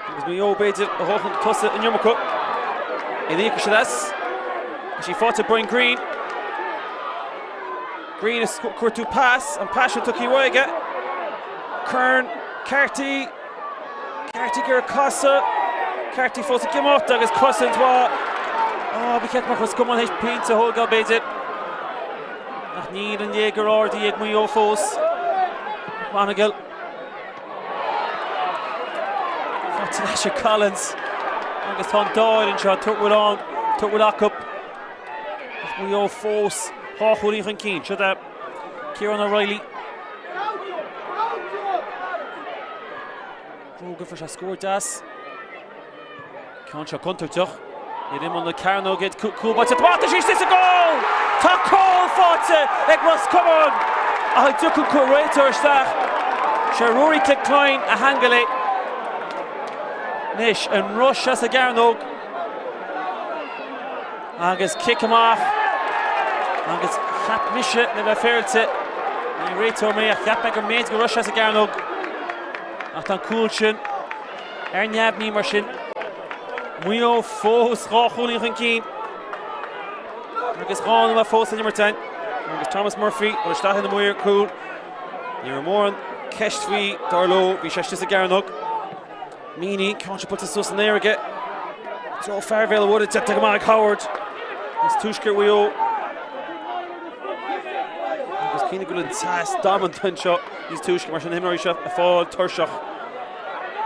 Agus Maigh Eo b'fhéidir a dhul chun tosaigh an iomarca. An íocfaidh siad as. Tá sí faighte ag Brian Greene. Greene ag cuartú pas, an pas sin tugtha uaidh aige. Curran, Carty, Carty ag iarraidh casadh. Carty fós ag imeacht agus cosaint mhaith. Á, ba cheart go mbeadh Ros Comáin théis pointe a thógáil b'fhéidir. Ach níl an léigear ardaithe ag Maigh Eo fós. McMonagle. Faighte ar ais ag Collins. Agus tá an dá fhoireann seo ag tabhairt a bhfuil ann, tabhairt a bhfuil acu. Ach Maigh Eo fós 2 chúilín chun cinn. Seo é Ciarán O'Reilly. Grogan fuair sé scór deas. Ceann seo contúirteach. Ar imeall na cearnóige cúl báite Tá sí istigh sa gcúl! Tá cúl faighte ag Ros Comáin! Ach an dtiocfaidh an réiteoir isteach? Sé Ruairí Kilcline a cheangail é. Anois an raibh sé sa gcearnóg agus cic amach agus cheap mise le bheith féaráilte, ní réiteoir mé ach cheap mé go mb'fhéidir go raibh sé sa gcearnóg ach tá an cúl sin ar neamhní mar sin. Maigh Eo fós 2 chúilín chun cinn agus 2 nóiméad fós san imirt againn agus Thomas Murphy ag dul isteach ina maor cúil. Ní raibh mórán ceist faoi dar leo, bhí sé istigh sa gcearnóg. Meaney, ceann seo buailte suas san aer aige. Joe fear Bhéal an Mhuirthead déanta go maith ag Howard. As tuaisceart Mhaigh Eo. Agus cinnte go bhfuil an teas damanta anseo níos túisce mar sin na himreoirí seo ag fáil tuirseach.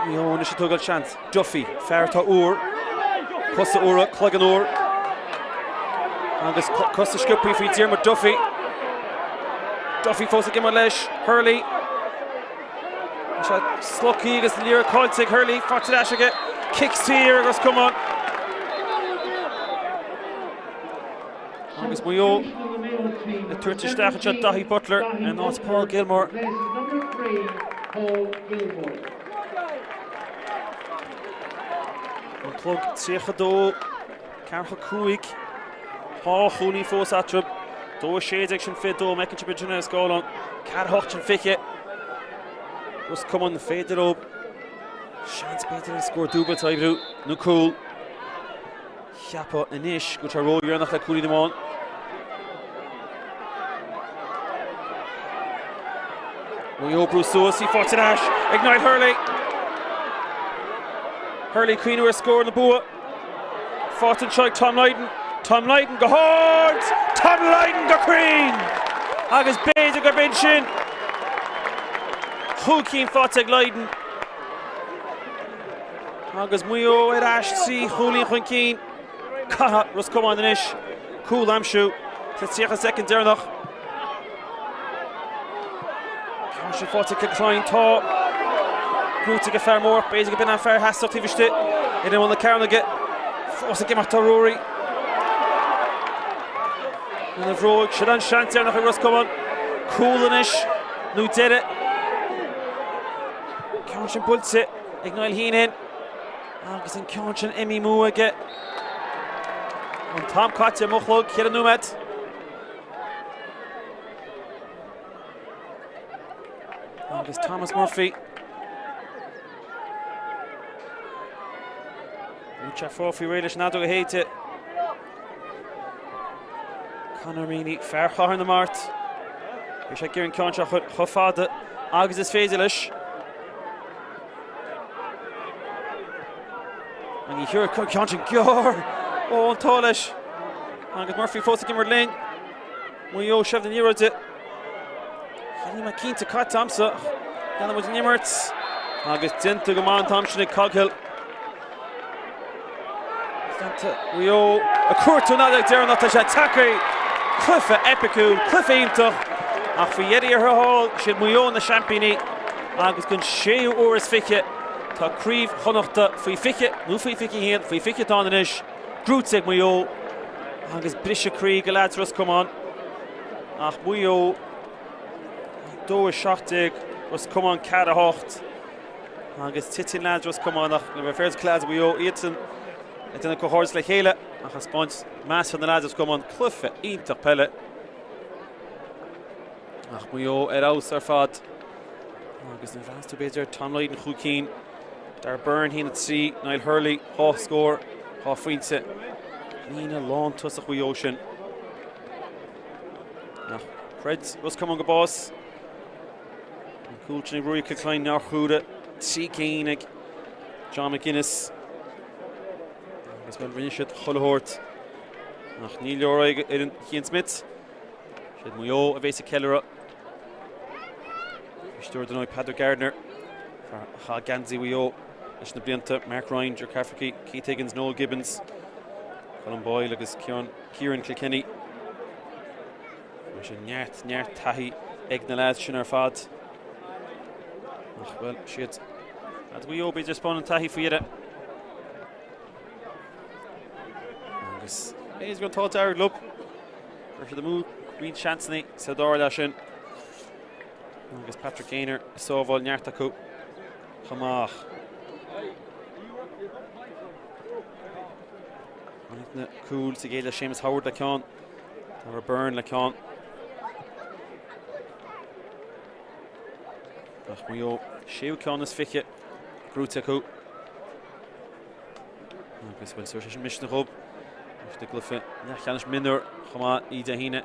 Maigh Eo anois ag tógáil seans. Duffy, fear atá úr, cosa úra, cloigeann úr. Agus cosa sciobtha faoi Diarmuid Duffy. Duffy fós ag imirt leis. Hurley. Tá sé slogtha agus liathróid caillte ag Hurley, faighte ar ais aige, cic saor ag Ros Comáin. Agus Maigh Eo ag tabhairt isteach anseo Daithí Butler in áit Paul Gilmore. An clog 32, 4-5. 2 chúilín fós eatarthu. 2 16 sin 22, an bhfeiceann sibh ansin ar an scáileán. 4 8 sin 20. Ros Comáin an féidir leo seans b'fhéidir an scór dúbailte a oibriú nó cúl. Cheapfá anois go bhfuil sé ródheireanach le cúilín amháin. Maigh Eo brú suas í faighte ar ais ag Niall Hurley. Hurley cuimhniú ar scór na bua. Faighte anseo ag Tom Lydon. Tom Lydon go hard! Tom Lydon go cruinn! Agus b'fhéidir gurb in sin chúig cinn faighte ag Lydon. Agus Maigh Eo ar ais 3 chúilín chun cinn. Caithfidh Ros Comáin anois cúl a aimsiú sa 30 soicind deireanach. Tá sé faighte ag Kilcline. Tá gnóite ag fear mór. B'fhéidir go b'in an fear sheasach taobh istigh ar imeall na cearnóige. Fós ag imeacht tá Ruairí. Ina bhróig. Sin an seans deireanach ag Ros Comáin. Cúl anois nó deireadh. Ceann sin buailte ag Niall Heneghan. Agus an ceann sin imithe amú aige. An t-am caite ar mo chlog, 4 nóiméad. Agus Thomas Murphy. Bhí sé fágtha réidh leis an fheadóg a shéideadh. Conor Meaney, fear Chathair na Mart. Bhí sé ag iarraidh an ceann seo chomh fada agus is féidir leis. Ní thiúrfaidh an ceann sin gearr! Ó, an t-ádh leis! Agus Murphy fós ag imirt linn. Maigh Eo seilbh na liathróide. Níl mé cinnte caite a'msa. Leanann muid an imirt. Agus déanta go maith an t-am sin ag Coghill. Déanta Mhaigh Eo ag cuartú an fheadóg deireanach tá sé tagtha. Cluiche eipiciúil, cluiche iontach. Ach faoi dheireadh thiar thall, siad Maigh Eo na seaimpíní agus don séú uair is 20 Tá Craobh Chonnachta faoi 20, nó faoi 21, faoi 20 atá ann anois, gnóthaithe ag Maigh Eo agus briseadh croí do leaids Ros Comáin. Ach Maigh Eo 2 17, Ros Comáin 4 8 agus titeann leaids Ros Comáin ach le bheith fair leaids Mhaigh Eo iadsan ag déanamh comhghairdeas le chéile ach ag 'spáint meas do na leaids Ros Comáin cluiche iontach peile. Ach Maigh Eo ar fheabhas ar fad. Agus nuair a bhreathnaíos tú b'fhéidir ar Tom Lydon chúig cinn, Darragh Beirne 1 3, Niall Hurley 2 scór, 2 phointe. Líne lántosach Mhaigh Eo sin. Ach throid Ros Comáin go bás. An cúl sin ag Ruairí Kilcline nár chúla, 3 cinn ag John McGuinness. Agus bhuel rinne siad chuile shórt. Ach ní leor é ar Cian Smith. Siad Maigh Eo a bhéas ag ceiliúradh. Stiúir don Peadar Gardiner, fear a chaith geansaí Mhaigh Eo leis na blianta, Mark Ryan, Ger Cafferkey, Keith Higgins, Noel Gibbons, Colm Boyle agus Ciarán Kilkenny. Mar sin neart, neart taithí ag na lads sin ar fad. Ach bhuel, siad lads Mhaigh Eo b'fhéidir ag 'spáint an taithí faoi dheireadh. Agus b'fhéidir go an t-ádh dearg leo. Chuir siad amú roinnt seansanna sa dara leath sin. Agus Patrick Gaynor ag sábháil neart acu chomh maith. Na cúil sa gcéad leath Seamus Howard le ceann, Dara Byrne le ceann. Ach Maigh Eo séú ceann is 20 gnóthaithe acu. Agus bhuel tabharfaidh sé sin misneach dhóibh. Beidh siad i gcluiche leathcheannais mionúr chomh maith oíche Dé hAoine.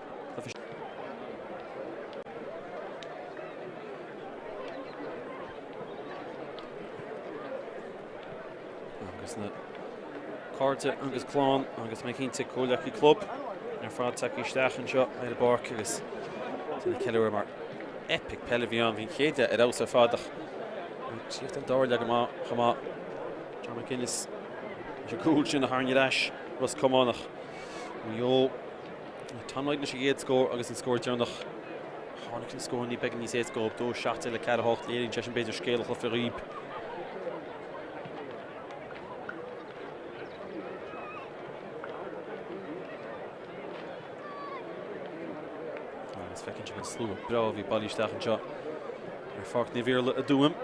Agus na cairde agus clann agus mé cinnte comhghleacaithe club ar fad tagtha isteach anseo ar an bpáirc agus ag ceiliúradh mar epic peile a bhí ann. Bhí an chéad leath ar fheabhas ar fad ach chríochnaigh an dara leath go maith chomh maith. John McGuinness leis an gcúl sin a tharraing ar ais Ros Comáin ach Maigh Eo Tom Lydon leis an gcéad scór agus an scór deireanach. Tháinig an scór ní beag níos éasca dóibh, 2 7 le 4 8 léiríonn sé sin b'fhéidir scéal an chluiche dhaoib. Agus feiceann sibh an slua breá a bhí bailithe isteach anseo ar Pháirc Naomh Iarlaith i dTuaim.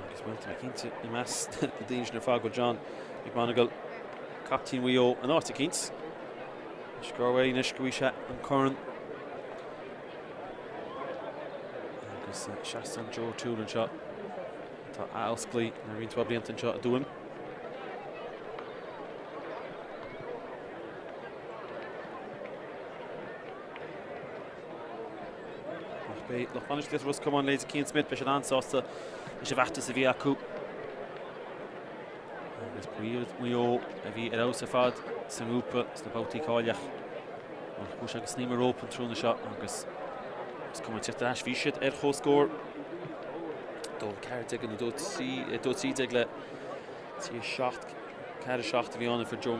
Agus bhuel, tá mé cinnte i measc na daoine sin ar fad go bhfuil John McMonagle, captaen Mhaigh Eo, in áit eicínt. Is gearr uaidh anois go bhfaighidh sé an corn. Agus seastán Joe O'Toole anseo atá athosclaithe le roinnt mhaith blianta anseo i dTuaim. Ach beidh lucht bainistíochta Ros Comáin leithéidí Cian Smith, beidh siad an-sásta leis an bhfeachtas a bhí acu. Agus Maigh Eo a bhí ar fheabhas ar fad sa ngrúpa sna babhtaí cáilitheacha. Ach chuaigh sé go snaidhm an rópa an tráthnóna seo agus Ros Comáin ag teacht ar ais. Bhí siad ar chomhscór 2 14 nó 2 13 le 3 7 4 7 a bhí ann fuair Joe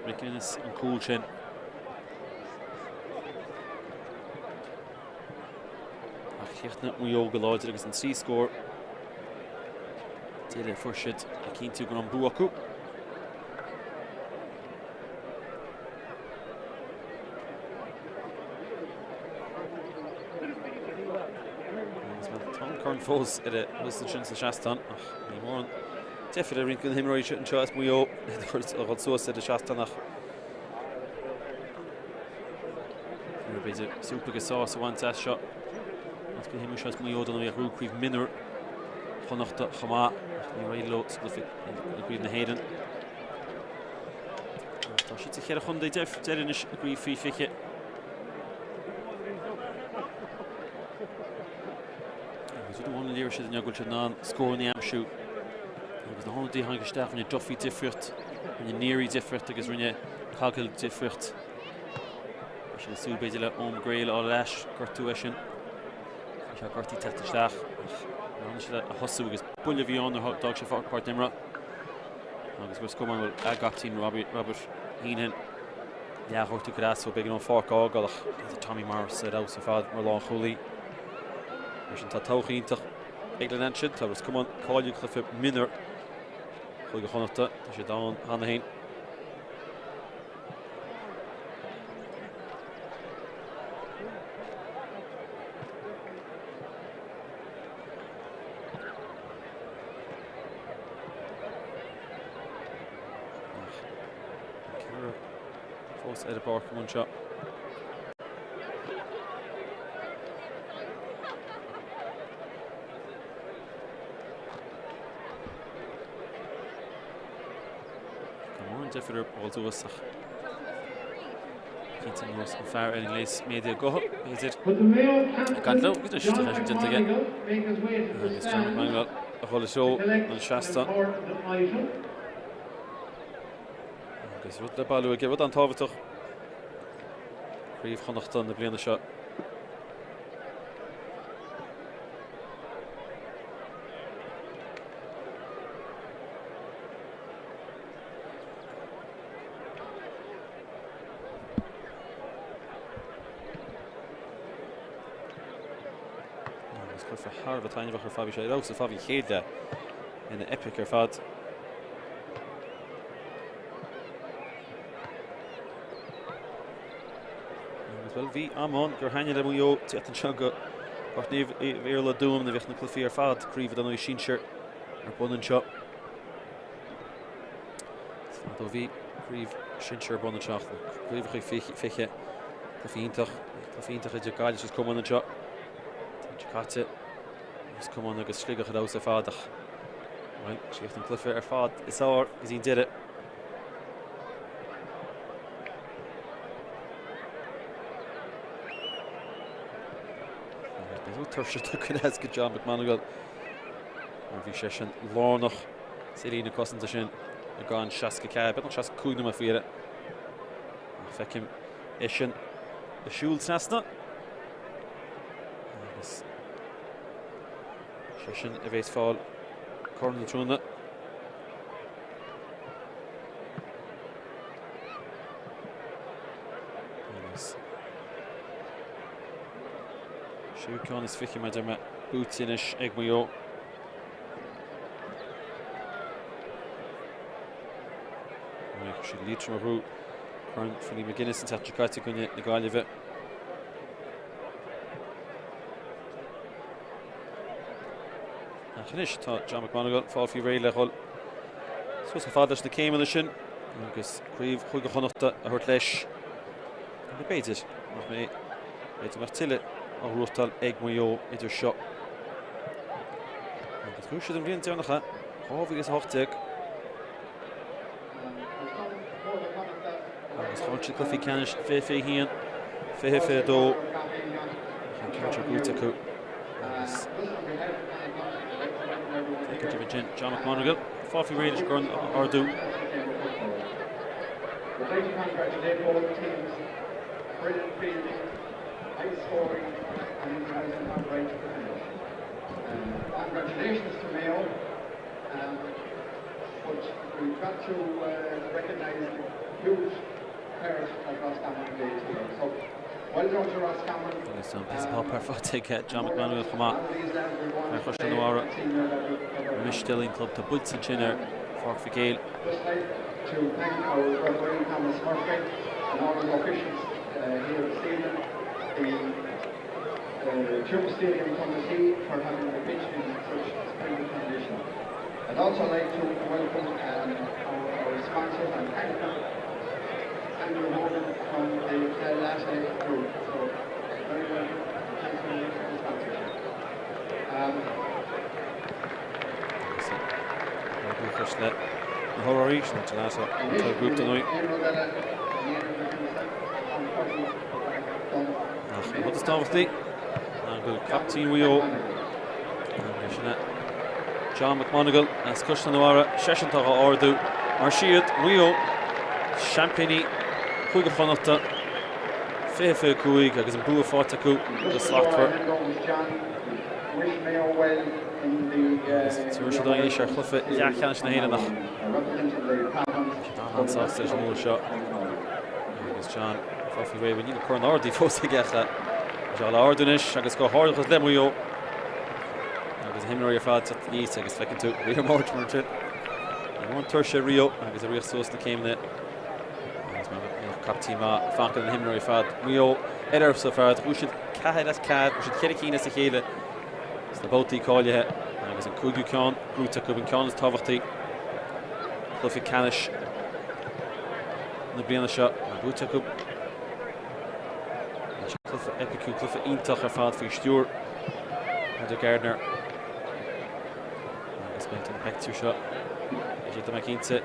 McGuinness an cúl sin. Ach chríochnaigh Maigh Eo go láidir agus an 3 scór deiridh a fuair siad ag cinntiú go raibh an bua acu. Tá an corn fós ar a bhus ansin sa seastán ach ní mórán deifir ar roinnt de na himreoirí anseo as Maigh Eo a dhul suas ar an seastán ach b'fhéidir súp agus sás a bhaint as seo. As go himreoirí seo as Maigh Eo don bhí gnóthú craobh mionúr Chonnachta chomh maith ach níor éirigh leo sa gcluiche i gcraobh na hÉireann. Tá siad sa cheithre chontae deiridh anois i gcraobh faoi 20. Agus rud amháin a léirigh siad inniu go bhfuil siad in ann scóranna a aimsiú. Agus na hionadaithe a tháinig isteach, rinne Duffy difríocht, rinne Neary difríocht agus rinne Coghill difríocht. Mar sin is súil b'fhéidir le Eoin McGrail a fháil ar ais, gortú eisean. Bhí sé gortaithe teacht isteach ach tháinig sé a thosú agus buille a bhí ann nuair a d'fhág sé páirc na himeartha. Agus Ros Comáin bhfuil a gcaptaen Robert Heenan leathghortú go deas so b'éigean dó an pháirc a fhágáil ach tá Tommy Morris ar fheabhas ar fad mar lánchúlaí. Mar sin tá todhchaí iontach ag na leaids sin. Tá Ros Comáin cáilithe do chluiche mionúir Chúige Chonnachta. Tá siad ann cheana féin. Fós ar an bpáirc amuigh anseo. Tá mórán deifir orthu a dhul suas ach cinnte nós an fear ar an ngléas méadaithe gutha, b'fhéidir, ag caint leo agus anois tá sé sin déanta aige. Agus John McManagall a dhul i dtreo an seastáin. Agus rud le bailiú aige, rud an-tábhachtach, Craobh Chonnachta na bliana seo. Agus cluiche thar a bheith taitneamhach ar fad, bhí sé ar fheabhas ar fad an chéad leath ina eipic ar fad. Agus bhuel, bhí am ann gur thaitnigh le Maigh Eo tíocht anseo go Páirc Naomh Iarlaith Tuaim nuair a bhíodh na cluichí ar fad, craoibhe dar ndóigh sinsir ar bun anseo. Is fada ó bhí craobh sinsir ar bun anseo ach na craobhacha 20, cluiche iontach, cluiche iontach idir Gaillimh agus Ros Comáin anseo. Tá sé caite Ros Comáin agus Sligeach ar fheabhas ar fad ach bhuel, síocht an cluiche ar fad is ár go dtí an deireadh. Beidh tuirse tugtha as go John McMonagle mar bhí sé sin lárnach sa líne cosanta sin i gceann 64, beagnach 65 nóiméad faoi dheireadh. Ach feicim é sin ag siúl trasna agus sé sin a bheas ag fáil Corn na Trúna. Agus séú ceann is 20 mar a deir mé buaite anois ag Maigh Eo. Chuir siad Liatroim orthu Corn Philly McGuinness an tseachtain seo caite i gcoinne na Gaillimhe. Ach anois tá John McMonagle ag fáil faoi réidh le dhul suas chomh fada leis na céimeanna sin agus craobh Chúige Chonnachta a thabhairt leis. Nó b'fhéidir nach mbeidh, b'fhéidir go mbeadh tuilleadh á ghnóthachtáil ag Maigh Eo idir seo agus bhuaigh siad an bhliain deireanach, 2018. Agus chaill siad cluichí ceannais 2021, 2022 ach an ceann seo buaite acu. Agus feicim sibh ansin John McMonagle ag fáil faoi réidh leis an gcorn a ardú. We'd like to congratulate both teams. Brilliant fielding, high scoring and organising right to the finish. Congratulations to Mayo. But we've got to recognise the huge part that Roscommon played here. So well done to Roscommon. Agus an píosa páipéir faighte ag John McManus chomh maith ar choiste na Mara. Mistéilín Club tá buailte ansin ar Pháirc Mhic Éil. Just like to thank our referee Thomas Murphy and all the officials here this evening. The Tuam Stadium committee for having the pitch in such splendid condition. I'd also like to welcome our, our sponsors and thank them, Andrew Hogan from the Del Latte Group. So, very welcome. Thanks very much for the sponsorship. Buíochas le na hurrairí sin an Del Latte Group don ndóigh. Ach an rud is tábhachtaí ná go bhfuil captaen Mhaigh Eo agus sin é. John McMonagle as Caisleán an Bharraigh, seisean atá á ardú mar siad Maigh Eo, seaimpíní Chúige Chonnachta 20 25 agus an bua faighte acu go slachtmhar. Agus tabharfaidh siad aghaidh anois ar chluiche leathcheannais na hÉireann ach tá siad an-sásta leis an mbua seo. Agus John fágtha faoi réir, níl an corn ardaithe fós aige ach tá sé á ardú anois agus go hard le Maigh Eo. Agus na himreoirí ar fad teacht aníos agus feiceann tú Rio Mortimer ansin. Ní mór an tuirse ar Rio agus ag rith suas na céimeanna. Agus mar bheadh caiptín maith ag fanacht le na himreoirí ar fad. Maigh Eo ar fheabhas ar fad. Bhuaigh siad 4 as 4, bhuaigh siad 4 cinn as a chéile sna babhtaí cáilithe agus an cúigiú ceann buaite acu, an ceann is tábhachtaí, cluiche ceannais na bliana seo buaite acu. Cluiche eipiciúil, cluiche iontach ar fad faoi stiúir Peadar Gardiner. Agus beidh an pictiúr seo beidh siad mé cinnte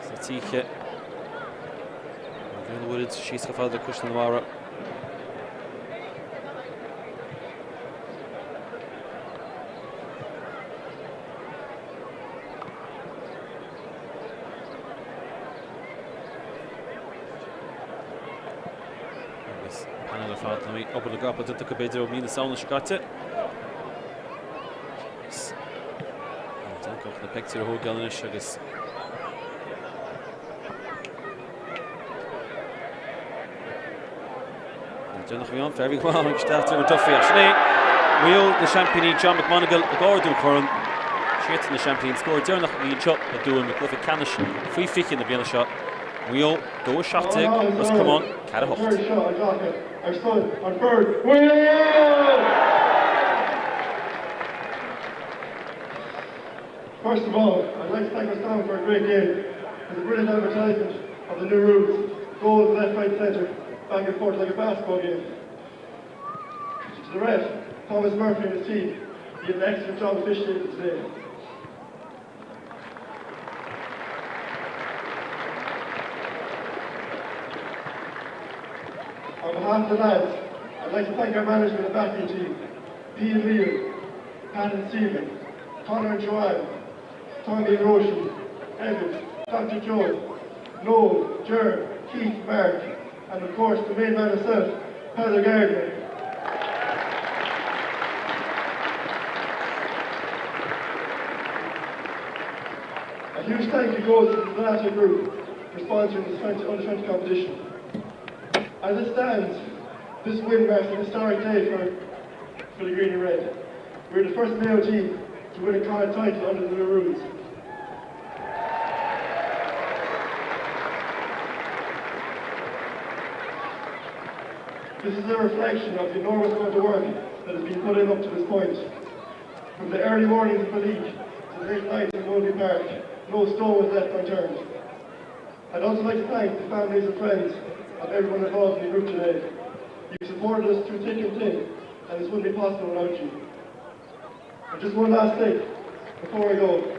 sna tithe. Bhí an bhfuil síos chomh fada le Caisleán an Bharraigh. Agus an painéal ar fad, tá obair na gcapall déanta acu b'fhéidir ó mhí na Samhna seo caite. Agus déanfadh na pictiúir a thógáil anois agus Déanach a bhí ann, fear a bhí go maith tháinig isteach Diarmuid Duffy ach sin é Maigh Eo na seaimpíní John McMonagle ag ardú an chorn. Siadsan na seaimpíní an scór deireanach a bhí anseo i dTuaim i gcluiche ceannais faoi 20 na bliana seo. Maigh Eo 2 17, Ros Comáin 4 8. Ar son an Bhord Mhaigh Eo! First of all, I'd like to thank Roscommon for a great game. It was a brilliant advertisement of the new rules. Goals left, right, centre, back and forth like a basketball game. To the ref, Thomas Murphy and his team, you did an excellent job officiating today. On behalf of the lads, I'd like to thank our management and backing team, Pete and Liam, Pat and Stephen, Connor and Joanne, Tommy and Roisin, Evan, Dr. Joe, Noel, Jer, Keith, Mark, and of course the main man himself, Peadar Gardiner. A huge thank you goes to the Dalata Group for sponsoring this 20, under 20 competition. As it stands, this win marks an historic day for, for the Green and Red. We're the first Mayo team to win a Connacht title under the new rules. This is a reflection of the enormous amount of work that has been put in up to this point. From the early mornings of the league to the late nights in Wolby Park, no stone was left unturned. I'd also like to thank the families and friends of everyone involved in the group today. You've supported us through thick and thin, and this wouldn't be possible without you. And just one last thing before I go.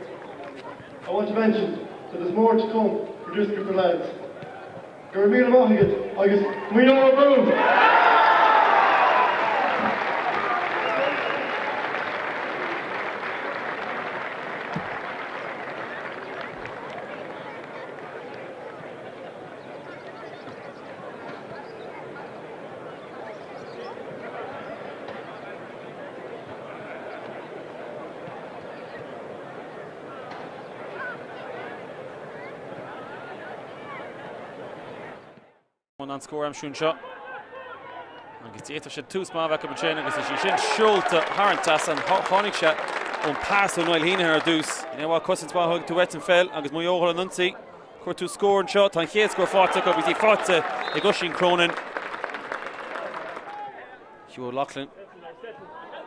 I want to mention that there's more to come for this group of lads. Go raibh míle maith agat agus Maigh Eo abú! An scór aimsiú anseo. Agus d'fhéadfadh sé tús maith a bheith acu ansin agus is í sin seolta thar an trasnán. Tháinig sé ón pas ó Niall Heneghan ar dtús. Ní bhfuil cosaint mhaith thug tú uait an pheil agus Maigh Eo ar an ionsaí. Cuartú scór anseo. Tá an chéad scór faighte acu agus í faighte ag Oisín Cronin. Hugh O'Loughlin.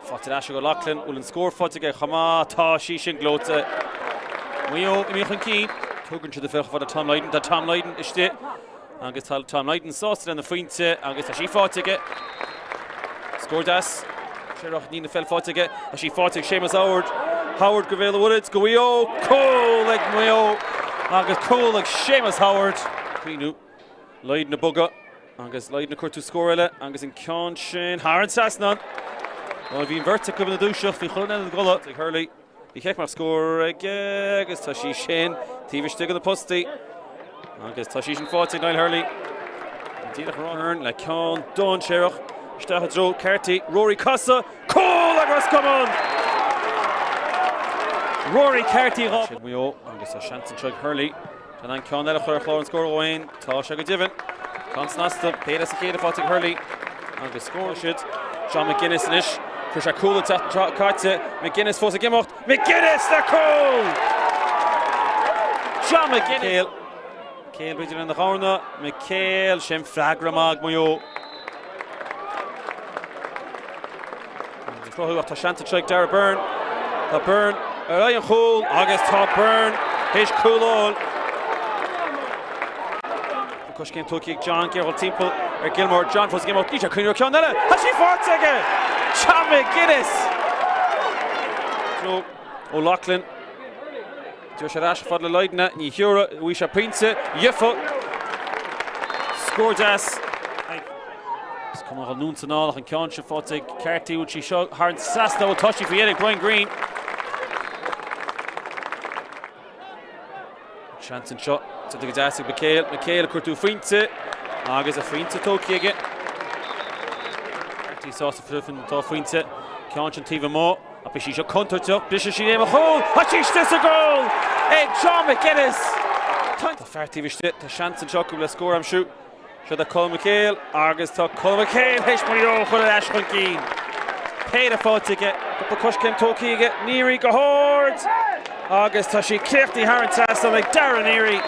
Faighte ar ais ag O'Loughlin. Bhfuil an scór faighte aige chomh maith? Tá sí sin gleoite. Maigh Eo imithe chun cinn. Tugann siad an pheil chomh fada Tom Lydon. Tá Tom Lydon istigh agus tá Tom Lydon sásta lena phointe agus tá sí faighte aige. Scór deas. Séireach níl an pheil faighte aige. Tá sí faighte ag Séamus Howard. Howard go Bhéal an Mhuirthead go Mhaigh Eo. Cúl ag Maigh Eo agus cúl ag Séamus Howard. Caoineadh Lydon ag bogadh. Agus Lydon ag cuartú scór eile agus an ceann sin thar an trasnán. Bhuel, bhí an bheirt acu ina dúiseacht, bhí chuile dhuine ina gcodladh ag Hurley. Bhí cic mar scór aige agus tá sí sin taobh istigh de na postaí. Agus tá sí sin faighte ag Niall Hurley. Díreach ar Ahern le ceann dainséarach isteach i dtreo Carty. Rory casadh, cúl ag Ros Comáin! Rory Carty 2. Sin Maigh Eo agus tá seans anseo ag Hurley. Tá an ceann eile a chur ar chlár an scóir dhó féin. Tá sé go deimhin. Ceann snasta, péire as a chéile faighte ag Hurley agus scóráil siad. John McGuinness anois. Fuair sé cúl an tseachtain seo caite. McGuinness fós ag imeacht. McGuinness le cúl! John McGuinness. McHale b'fhéidir ina dhorna. McHale, sin freagra maith ag Maigh Eo. Cruthú ach tá seans anseo ag Darragh Beirne. Tá Beirne ar aghaidh an chúil agus tá Beirne théis cúl a fháil. Tá coiscéim tógtha ag John ag dul timpeall ar Gilmore. John fós ag imeacht. Níl sé ag cuimhneamh ar ceann eile. Tá sí faighte aige! John McGuinness! O'Loughlin. D'fhill sé ar ais fad le Lydon, ní thiúrfaidh, bhí sé pointe, gheofa scór deas. Is cuma anonn 's anall ach an ceann seo faighte ag Carty, bhfuil sí seo thar an trasnán, bhuel tá sí faoi dheireadh ag Brian Greene. Seans anseo, déanta go deas ag McHale, McHale ag cuartú phointe agus a phointe tógtha aige. Carty sásta freisin dá phointe, ceann sin taobh amuigh. Ach bhí sí seo contúirteach, briseann sí léim an chúil, tá sí istigh sa gcúl ag John McGuinness! Tá fear taobh istigh, tá seans anseo acu le scór a aimsiú. Seo do Colm McHale agus tá Colm McHale théis Maigh Eo a chur ar ais chun cinn. Péire faighte aige, cúpla coiscéim tógtha aige, Neary go hard agus tá sí críochnaithe thar an trasnán ag Darragh Neary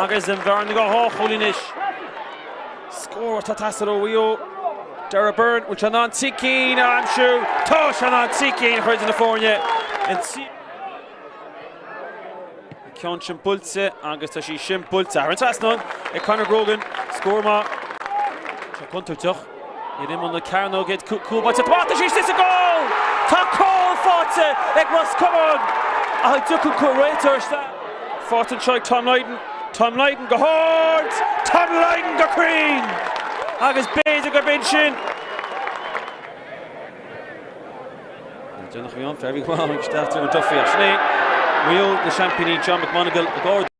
agus an bhearna go dhá chúilín anois. Scór atá ag teastáil ó Mhaigh Eo. Darragh Beirne, bhfuil sé in ann trí cinn a aimsiú? Tá sé in ann trí cinn a chur idir na foirne. An ceann sin buailte agus tá sí sin buailte thar an trasnán ag Conor Grogan. Scór maith. Seo contúirteach. Ar imeall na cearnóige cúl báite. Tá sí istigh sa gcúl! Tá cúl faighte ag Ros Comáin! Ach an dtiocfaidh an réiteoir isteach? Faighte anseo ag Tom Lydon. Tom Lydon go hard! Tom Lydon go cruinn! Agus b'fhéidir gurb in sin. Déanach a bhí ann, fear a bhí go maith, tháinig isteach Diarmuid Duffy ach sin é Maigh Eo na seaimpíní John McMonagle ag ardú.